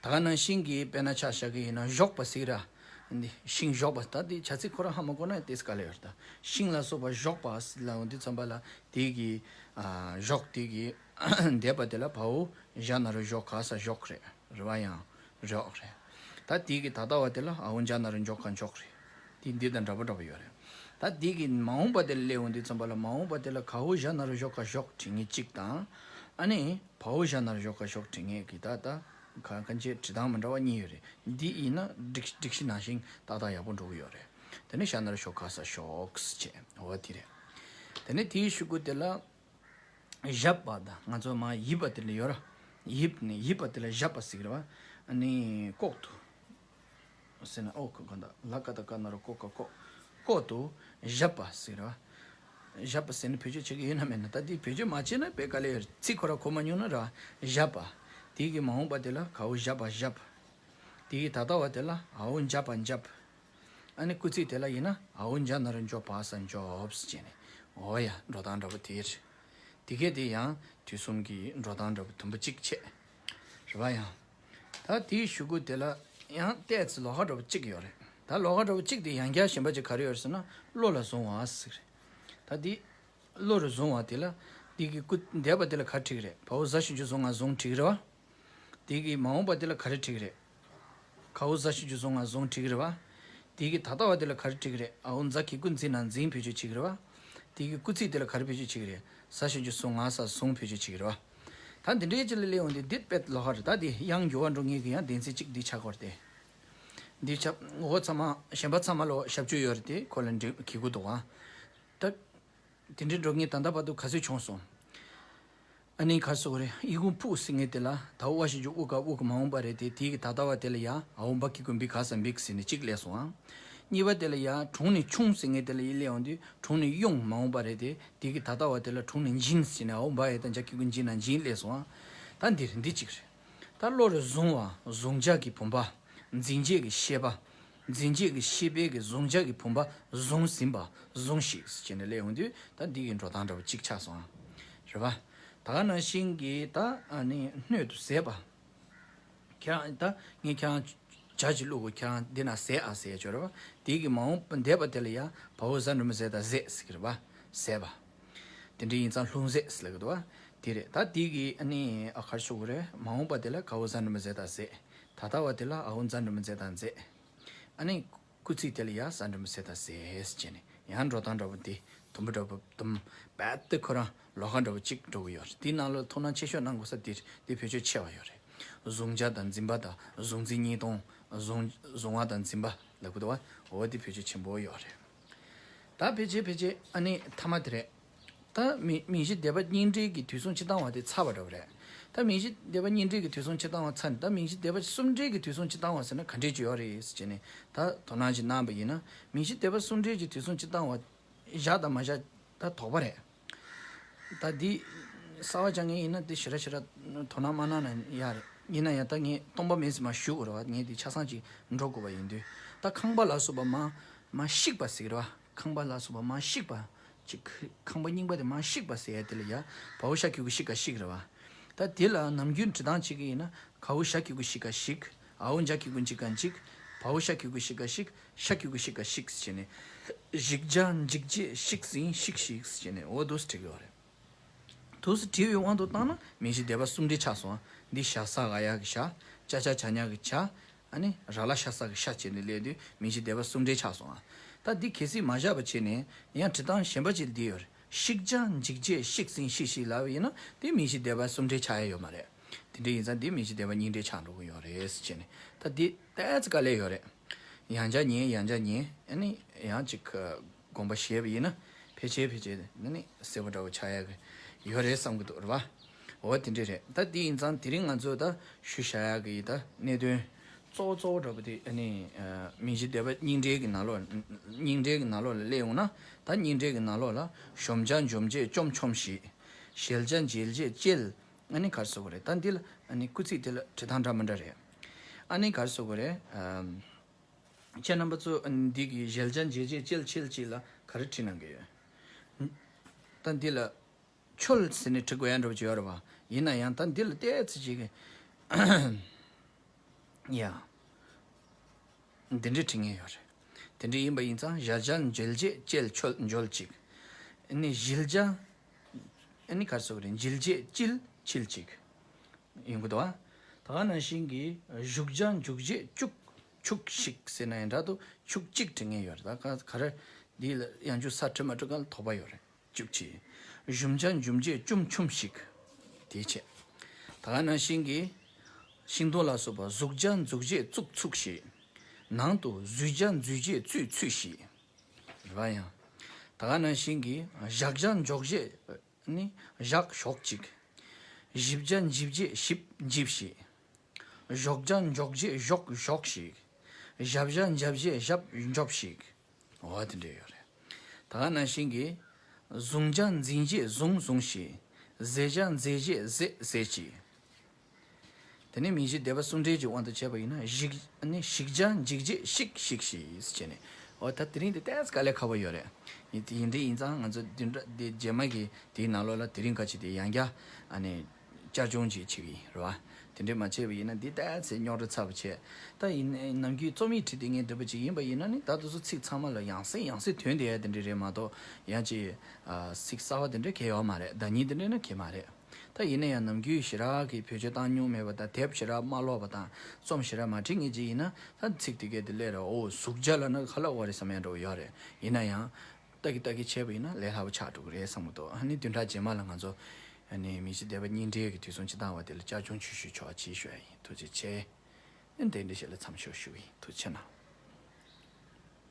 ད་ག་ནང་བཞིན་གྱི་དཔེར་ན་ཆ་བཞག་གི་ཡིན་ན་གཞོག་པ་ཟེར་གི་རེད། འདི་ཤིང་གཞོག་པ། ད་འདི་བྱ་ཚིག་ཁོ་རང་ཧ་མ་གོ་ན་ཏོག་ཙམ་དཀའ་ལས་ཡོད་རེད་ད། ཤིང་ལ་སོགས་པ་གཞོག་པ་ཟེར་ལབ་ཡོང་དུས་ཙམ་པ་ལ་དེ་གི་ཨ་གཞོག་དེ་གི་འདས་པ་དེ་ལ་བའོ་ཞ་ན་རོ་ཞོ་ག་ས་གཞོག་རེད། རེད་བ། ཡང་གཞོག་རེད། ད་དེ་གི་ད་ལྟ་བ་དེ་ལ་འའོ་འཇ་ན་རོ་འཇོ་ག་འཇོག་རེད། དེ་འདི་དང་འདྲ་པོ་འདྲ་པོ་ཡོད་རེད། ད་འདི་གི་མ་འོངས་པ་དེ་ལ་སླེབས་འོང་དུས་ཙམ་པ་ལ། མ་འོངས་པ་དེ་ལ་ག་འོག་བཞག་ན་རུ་ཞོག་ག་ཞོག་བྲི་མཁན་གཅིག་དང་། ཨ་ནི་བ་འོག་བཞག་ན་རུ་ཞོག་ག་ཞོག་བྲི་མཁན་གྱི་ད་ད་ག་གང་ཅི་བྲི་སྟངས་མི་འདྲ་བ་གཉིས་ཡོད་རེད། འདི་ཡིན་ན་སྒྲིག་སྒྲིག་གཞི་ནང་བཞིན་ཏག་ཏག་ཡག་པོ་འགྲོ་གི་ཡོད་རེད། དེ་ནས་བཞག་ན་རུ་ཞོག་ག་ས་ཞོག་ཟེར་བྱས། འོ་དེ་རེད། དེ་ནས་དེའི་གཞུག་གུ་དེ་ལ། བཞག་པ་དང་། ང་ཚོ་མ་ཡིབ་པ་དེ་ལ་ཡོད་ར། ཡིབ་ནས་ཡིབ་པ་དེ་ལ་བཞག་པ་ཟེར་གི་རེད་བ། ཨ་ནི་ལྐོག་ཏུ་ཟེར་ན། ཨོ་ཁོ་ག་འདྲ། ལ་ཀ་ད་ཀ་ན་རོ་ལྐོག་ག་ལྐོག་ལྐོག་ཏུ་བཞག་པ་ཟེར་གི་རེད་བ། བཞག་པ་ཟེར་ནས་བེད་སྤྱོད་བྱེད་ཀྱི་ཡོད་ན་མེད་ན། ད་འདི་བེད་སྤྱོད་མ་བྱས་ན་དཔེ་དཀའ་ལས་ཡོད་རེད། ཚིག་ཁོ་ར་གོ་མ་མྱོང་ན་ར། བཞག་པ། དེ་གི་མ་འོངས་པ་དེ་ལ་ག་འོག་བཞག་པ་བཞག་པ། དེ་གི་ད་ལྟ་བ་དེ་ལ་འ་འོག་འཇབ་པ་འཇབ། ཨ་ནི་སྐུལ་ཚིག་དེ་ལ་ཡིན་ན་འ་འོག་འཇ་ན་རོ་འཇོ་བ་ས་འཇོབ་ཟེར་བྱས་ནས། འོ་ཡ། འགྲོ་སྟངས་འདྲ་པོ་དེ་རེད། དེ་གས་དེ་ཡང་དུས་གསུམ་གྱི་འགྲོ་སྟངས་འདྲ་པོ་དུམ་བུ་གཅིག་བྱས། རེད་བ། ཡང་ད་དེའི་གཞུག་གུ་དེ་ལ་ཡང་ཏོག་ཙམ་ལོགས་ཀ་འདྲ་པོ་གཅིག་ཡོད་རེད། ད་ལོགས་ཀ་འདྲ་པོ་གཅིག་དེ་ཡང་བསྐྱར་གཞན་པ་ཅིག་ག་རེ་ཡོད་རེད་ཟེར་ན། བློ་ལ་བཟུང་བ་ཟེར་གི་རེད། ད་འདི་བློ་ལ་བཟུང་བ་དེ་ལ། འདི་གི་སྐུ་འདས་པ་དེ་ལ་ག་རེ་བྲིས་གི་རེད། བ་འོག་ཟ་ཞབས་ཀྱུ་ཟུ་ང་བཟུང་བྲིས་གི་རེད་བ། དེ་གི་མ་འོངས་པ་དེ་ལ་ག་རེ་བྲིས་གི་རེད། ག་འོག་ཟ་ཞབས་ཀྱུ་ཟུ་ང་བཟུང་བྲིས་གི་རེད་བ། དེ་གི་ད་ལྟ་བ་དེ་ལ་ག་རེ་བྲིས་གི་རེད། འ་འོག་འཛ་གི་གུ་འཛི་ན་འཛིན་བེད་སྤྱོད་བྱེད་གི་རེད་བ། དེ་གི་སྐུལ་ཚིག་དེ་ལ་ག་རེ་བེད་སྤྱོད་བྱེད་གི་རེད། ཟ་ཞབས་ཀྱུ་ཟུ་ང་ས་བཟུང་བེད་སྤྱོད་བྱེད་གི་རེད་བ། ད་འདི་འདྲའི་ཅིག་ལ་སླེབས་འོང་དུས་འདི་དཔེ་ལོགས་ཀ་རེད། ད་འདི་དབྱངས་འགྱུར་བ་འགྲོ་མཁན་གྱི་ཡང་བདེན་ཚིག་གཅིག་འདི་ཆགས་ཀྱི་ཡོད་རེད་དེ། འདི་ཆགས། འོ་ཚང་མ་གཞན་པ་ཚང་མ་ལ་ཞབས་ཀྱུ་ཡོད་རེད་དེ། ཁོ་ལ་འདྲི་གི་གུ་འདུག་ཨ། ད། དེ་འདྲའི་འགྲོ་མཁན་ད་ལྟ་བར་དུ་ག་ཚོད་བྱུང་སོང་། ཨ་ནི་ག་རེ་ཟེར་དགོས་རེད། ཨི་གུ་ཕུ་ཟེར་མཁན་དེ་ལ་ད་འོག་བ་ཞབས་ཀྱུ་འུ་ག་འུ་གི་མ་འོངས་པ་རེད་དེ། དེ་གི་ད་ལྟ་བ་དེ་ལ་ཡ་འ་འོག་འབ་གི་གུ་འབི་ག་ས་འབིག་ཟེར་ནས་གཅིག་སླེབས་སོང་ཨ། གཉིས་པ་དེ་ལ་ཡ་གྲོངས་ནས་ཆུང་ཟེར་མཁན་དེ་ལ་ཡ་སླེབས་འོང་དུས། གྲོངས་ནས་གཡུང་མ་འོངས་པ་རེད་དེ། དེ་གི་ད་ལྟ་བ་དེ་ལ་གྲོངས་ནས་འཇིན་ཟེར་ནས་འ་འོག་འབ་ཡ་དང་འཇ་གི་གུ་འཇིན་ན་འཇིན་སླེབས་སོང་ཨ། ད་འདིར་འདི་གཅིག་རེད། ད་བློ་ལ་བཟུང་བ། བཟུང་བྱ་གི་བུམ་པ། འཛིན་བྱེད་ཀྱི་ཤེས་པ། འཛིན་བྱེད་ཀྱི་ཤེས་པའི་གི་བཟུང་བྱ་གི་བུམ་པ་བཟུང་ཟིན་པ། བཟུང་ཞིག་ཟེར་ནས་སླེབས་ཡོང་དུས། ད་འདི་གི་འགྲོ་སྟངས་འདྲ་བོ་གཅིག་ཆགས་སོང་ཨ། རེད་པ། ད་ག་ནང་བཞིན་གྱི་ད་ཨ་ནི་སྣོད་དུ་ཟད་པ། ཁྱེད་རང་ད་ངས་ཁྱེད་རང་ཇ་ཅིག་བླུག་གོ། ཁྱེད་རང་འདི་ན་ཟད་ཨ་ཟེར་ཡ་ཅིག་ཡོད་རེད་པ། དེ་གི་མ་འོངས་པ་འདས་པ་དེ་ལ་ཡ་བ་འོག་ཟ་འགྲེང་བུ་ཟེ་ད་ཟད་ཟེར་གི་རེད་པ། ཟད་པ། དེ་འདྲ་ཡིན་ཙང་ལྷུང་བཟེད་ཟེར་ལབ་གི་འདུག་པ། དེ་རེད། ད་དེ་གི་ཨ་ནི་ཨ་ག་རེ་ཟེར་དགོས་རེད། མ་འོངས་པ་དེ་ལ་ག་འོག་ཟ་འགྲེང་བུ་ཟེ་ད་ཟད། ད་ལྟ་བ་དེ་ལ་འ་འོག་འཛ་འགྲེང་བུ་འཛེ་དང་འཛེགས། ཨ་ནི་སྐུལ་ཚིག་དེ་ལ་ཡ་ཟ་འགྲེང་བུ་ཟེ་དང་ཟེས་བྱས་ནས། ཡང་འགྲོ་སྟངས་འདྲ་པོ་འདི་དུམ་བུ་འདྲ་པོ་དུམ་རྦད་དེ་ཁོ་རང་ལོགས་ཀ་འདྲ་པོ་གཅིག་འགྲོ་གི་ཡོད་རེད། དེའི་ནང་ལ་ཐུགས་སྣང་ཆེ་ཤོས་གནང་དགོས་ས་འདི་རེད། འདི་བེད་སྤྱོད་ཆེ་བ་ཡོད་རེད། གཟུང་བྱ་དང་འཛིན་པ་དང་གཟུང་འཛིན་གཉིས་སྟོང་། གཟུང་གཟུང་བ་དང་འཛིན་པ་ལབ་གི་འདུག་པ། འོ་འདི་བེད་སྤྱོད་ཆེན་པོ་ཡོད་རེད། ད་ཕལ་ཆེར་ཕལ་ཆེར་ཨ་ནི་མཐའ་མ་དེ་རེད། ད་མིང་མིང་གཞི་སྡེ་པ་གཉིས་འབྲེལ་གྱི་དུས་གསུམ་སྤྱི་བཏང་བ་དེ་ཚར་བ་འདྲ་བོ་རེད། ད་མིང་གཞི་སྡེ་པ་གཉིས་འབྲེལ་གྱི་དུས་གསུམ་སྤྱི་བཏང་བ་ཚར་ནས། ད་མིང་གཞི་སྡེ་པ་གསུམ་འབྲེལ་གྱི་དུས་གསུམ་སྤྱི་བཏང་བ་ཟེར་ན་ག་འདྲས་ཅིག་ཡོད་རེད་ཟེར་བྱས་ནས། ད་དོ་སྣང་ཅིག་གནང་བ་ཡིན་ན། མིང་གཞི་སྡེ་པ་གསུམ་འབྲེལ་གྱི་དུས་གསུམ་སྤྱི་བཏང་བ་བཞག་དང་མ་བཞག་ད་དོགས་པ་རེད། ད་འདི་གསར་པ་སྦྱང་མཁན་ཡིན་ན་འདི་ཞེ་དྲག་ཞེ་དྲག་དོ་སྣང་མ་གནང་ན་ཡག་རེད། ཡིན་ན་ཡང་ད་ངས་སྟོང་པ་མེད་ཟེར་མ་ཞུ་དགོས་རེད་བ། ངས་འདི་ཆ་ཚང་ཅིག་འགྲོ་དགོས་པ་ཡིན་དུས། ད་ཁང་པ་ལ་སོགས་པ་མ་མ་བཤིག་པ་ཟེར་གི་རེད་བ། ཁང་པ་ལ་སོགས་པ་མ་བཤིག་པ། ཅིག་ཁང་པ་རྙིང་པ་དེ་མ་བཤིག་པ་ཟེར་ཡ་དེ་ལ་ཡ་བ་འོག་ཤ་གི་གུ་ཤི་ཀ་བཤིག་རེད་བ། ད་དེ་ལ་ནམ་རྒྱུན་འབྲི་སྟངས་བྱེད་ཀྱི་ཡིན་ན། ག་འོག་ཞ་གི་གུ་ཤི་ཀ་བཤིག། འ་འོག་འཇ་གི་གུ་འཇི་ཀ་འཇིག། བ་འོག་ཤ་གི་གུ་ཤི་ཀ་བཤིག། ཤ་གི་གུ་ཤི་ཀ་བཤིག་ཟེར་ནས། བཤིག་བྱ་འཇིག་བྱེད་བཤིག་ཟིན་བཤིག་ཤིག་ཟེར་ནས། འོ་འདུག་སེ་བྲིས་ཀྱི་ཡོད་རེད། འདུག་སེ་བྲིས་པའི་དབང་དུ་བཏང་ན་མིང་གཞི་སྡེ་པ་གསུམ་འབྲེལ་ཆགས་སོང་། འདི་ཞ་ས་ག་ཡ་གི་ཞ། ཅ་ཆ་ཇ་ཉ་གི་ཇ། ཨ་ནི་ར་ལ་ཤ་ས་གི་ཤ་བྱས་ནས་སླེབས་དུས་མིང་གཞི་སྡེ་པ་གསུམ་འབྲེལ་ཆགས་སོང་ཨ། ད་འདི་གལ་སྲིད་མ་བཞག་པ་བྱས་ནས་ཡང་འབྲི་སྟངས་གཞན་པ་ཅིག་འདི་ཡོད་རེད། བཤིག་བྱ་འཇིག་བྱེད་བཤིག་ཟིན་བཤིག་ཤིག་ལབ་པ་ཡིན་ན་དེ་མིང་གཞི་སྡེ་པ་གསུམ་འབྲེལ་ཆགས་ཡ་ཡོད་མ་རེད། དེ་འདྲ་ཡིན་ཙང་འདི་མིང་གཞི་སྡེ་པ་གཉིས་འབྲེལ་ཆགས་འགྲོ་གི་ཡོད་རེད་ཟེར་བྱས་ནས། ད་འདི་ཏོག་ཙམ་དཀའ་ལས་ཡོད་རེད། ཡང་བསྐྱར་ཉན་ཡང་བསྐྱར་ཉན། ཨ་ནི་ཡང་ཅིག་དགོངས་པ་བཞེས་པ་ཡིན་ན་ཕལ་ཆེར་ཕལ་ཆེར་ནི་གསལ་པོ་འདྲ་བོ་ཆགས་ཡག་གི་ཡོད་རེད་བསམ་གྱི་འདུག་རེད་བ། འོ་དེ་འདྲ་རེད། ད་དེ་ཡིན་ཙང་དེ་རིང་ང་ཚོས་ད་ཞུ་བཞག་ཡག་གི་ད་གནད་དོན་གཙོ་བོ་གཙོ་བོ་འདྲ་བོ་དེ། ཨ་ནི་མིང་གཞི་སྡེ་པ་གཉིས་འབྲེལ་གྱི་ནང་ལོགས། གཉིས་འབྲེལ་གྱི་ནང་ལོགས་ལ་སླེབས་ཡོང་ན། ད་གཉིས་འབྲེལ་གྱི་ནང་ལོགས་ལ་གཞོམ་བྱ་འཇོམས་བྱེད་བཅོམ་ཆོམས་ཤིག། གཞལ་བྱ་འཇལ་བྱེད་བཅལ། ཨ་ནི་ག་རེ་ཟེར་དགོས་རེད། ད་འདི་ལ་ཨ་ནི་སྐུལ་ཚིག་དེ་ལ་འབྲི་སྟངས་འདྲ་མི་འདྲ་རེད། ཨ་ནི་ག་རེ་ཟེར་དགོས་རེད། ཨམ། ཁྱེད་རྣམ་པ་ཚོ་འདི་གི་གཞལ་བྱ་འཇལ་བྱེད་བཅལ་ཆོམས་ཤིག་ལ་ག་རེ་བྲིས་གནང་གི་ཡོད། ད་འདི་ལ་ཆོལ་ཟེར་ནས་བྲི་དགོས་ཡ་འདྲ་བོ་ཅིག་ཡོད་རེད་བ། ཡིན་ན་ཡང་ད་འདི་ལ་ཏོག་ཙམ་ཅིག་གི་ཡ། འདི་འདྲ་བྲི་མཁན་ཡོད་རེད། དེ་འདྲ་ཡིན་པ་ཡིན་ཙང་གཞལ་བྱ་འཇལ་བྱེད་བཅལ་ཆོལ་འཇོལ་ཅིག། ཨ་ནི་གཞལ་བྱ། ཨ་ནི་ག་རེ་ཟེར་དགོས་རེད། འཇལ་བྱེད་བཅིལ་ཆིལ་ཅིག། ཡོང་གི་འདུག་ཨ། ད་ག་ནང་བཞིན་གྱི་གཞུག་བྱ་འཇུག་བྱེད་བཅུག་ཆུག་ཤིག་ཟེར་ན་ཡང་འདྲ་འདུག་ཆུག་ཅིག་བྲི་མཁན་ཡོད་རེད། ད་ག་ག་རེ་ འདི་ལ་ཡང་འཇུག་ས་བྲི་མ་བྲི་ག་ལ་དོགས་པ་ཡོད་རེད། བཅུ་གཅིག་གཞུང་བྱ་འཇུག་བྱེད་ཅུམ་ཆུམ་ཞིག་དེའི་ཆེད། ད་ག་ནང་བཞིན་གྱི། ཤིང་སྡོང་ལ་སོགས་པ་གཟུགས་བྱ་འཛུགས་བྱེད་བཙུགས་ཚུགས་ཤིག་ནང་དུ་འཛུལ་བྱ་འཛུལ་བྱེད་འཛུལ་འཛུལ་ཞིག་རེད་པ། ཡང་། ད་ག་ནང་བཞིན་གྱི་བཞག་བྱ་འཇོག་བྱེད་ནི་བཞག་ཞོག་ཅིག་གཞིབ་བྱ་འཇིབ་བྱེད་ཞིབ་འཇིབ་ཞིག་གཞོག་བྱ་འཇོག་བྱེད་བཞོག་ཞོག་ཞིག་བཞབ་བྱ་འཇབ་བྱེད་བཞབ་འཇོབ་ཞིག་འོ་དེ་འདྲ་ཡོད་རེད། ད་ག་ནང་བཞིན་གྱི། བཟུང་བྱ་འཛིན་བྱེད་བཟུང་བཟུང་ཞིག་ཟད་བྱ་འཛད་བྱེད་ཟད་ཟད་ཅིག་དེ་ནས་མིང་གཞི་སྡེ་པ་གསུམ་སྒྲིལ་གྱི་དབང་དུ་བྱས་པ་ཡིན་ན་ཞིག་ནི་ཞིག་བྱ་འཇིག་བྱེད་ཞིག་ཞིག་ཞིག་ཟེར་བྱས་ནས། འོ་ད་དེ་རིང་དེ་ཏོག་ཙམ་དཀའ་ལས་ཁག་པོ་ཡོད་རེད། ཡིན་དེ་ཡིན་དེ་ཡིན་ཙང་ང་ཚོ་བདུན་ཕྲག་དེ་རྗེས་མ་གི་དེའི་ནང་ལོགས་ལ་དེ་རིང་ཁ་ཅིག་དེ་ཡང་བསྐྱར་ཨ་ནི་བསྐྱར་སྦྱོང་ཅིག་བྱེད་ཀྱི་ཡིན་རེད་བ། དེ་འདྲས་མ་བྱས་པ་ཡིན་ན་འདི་ཏོག་ཙམ་རྙོག་དྲ་ཚ་པོ་བྱས། ད་ཡིན་ནམ་རྒྱུན་རྩོམ་ཡིག་བྲིས་དེ་ངས་འདོད་པ་ཅིག་ཡིན་པ་ཡིན་ན་ནི་ད་དུང་ཚིག་ཚང་མ་ལ་ཡང་སེ་ཡང་སེ་དོན་དེ་དེ་འདྲས་རེད་མ་གཏོགས་ཡང་ཅིག་ཚིག་གསར་བ་དེ་འདྲས་གལ་ཡོད་མ་རེད། བརྡ་རྙིང་དེ་འདྲས་ནི་གལ་མ་རེད། ད་ཡིན་ན་ཡང་ནམ་རྒྱུན་ཞེ་དྲག་གི་བེད་སྤྱོད་བཏང་མྱོང་མེད་པ་དང་དེབ་ཞེ་དྲག་མ་ཀློག་པ་དང་རྩོམ་ཞེ་དྲག་མ་བྲིས་ངེས་ཅིག་ཡིན་ན་ད་ཚིག་དེ་གས་དེ་སླེབས་ར་འོ་གཟུགས་བྱ་ལབ་ན་ག་ལ་འོ་རེད་བསམ་ཡ་འདྲ་བོ་ཡོད་རེད། ཡིན་ན་ཡང་ལྟ་གི་ལྟ་གི་བྱས་པ་ཡིན་ན་ལས་སླ་པོ་ཆགས་འགྲོ་གི་རེད་བསམ་གི་འདུག་ཨ་ནི་བདུན་ཕྲག་རྗེས་མ་ལ་ང་ཚོ་ཨ་ནི་མིང་གཞི་སྡེ་པ་གཉིས་འབྲེལ་གྱི་དུས་གསུམ་སྤྱི་བཏང་བ་དེ་ལ་བསྐྱར་སྦྱོང་བྱེད་ཤུགས་ཆོག་ཅེས་ཞུ་ཡ་ཡིན། ཐུགས་རྗེ་ཆེ། ཨ་ནི་དེ་འདྲ་ཞིག་ལ་མཚམས་འཇོག་ཞུ་གི་ཡིན། ཐུགས་རྗེ་གནང་།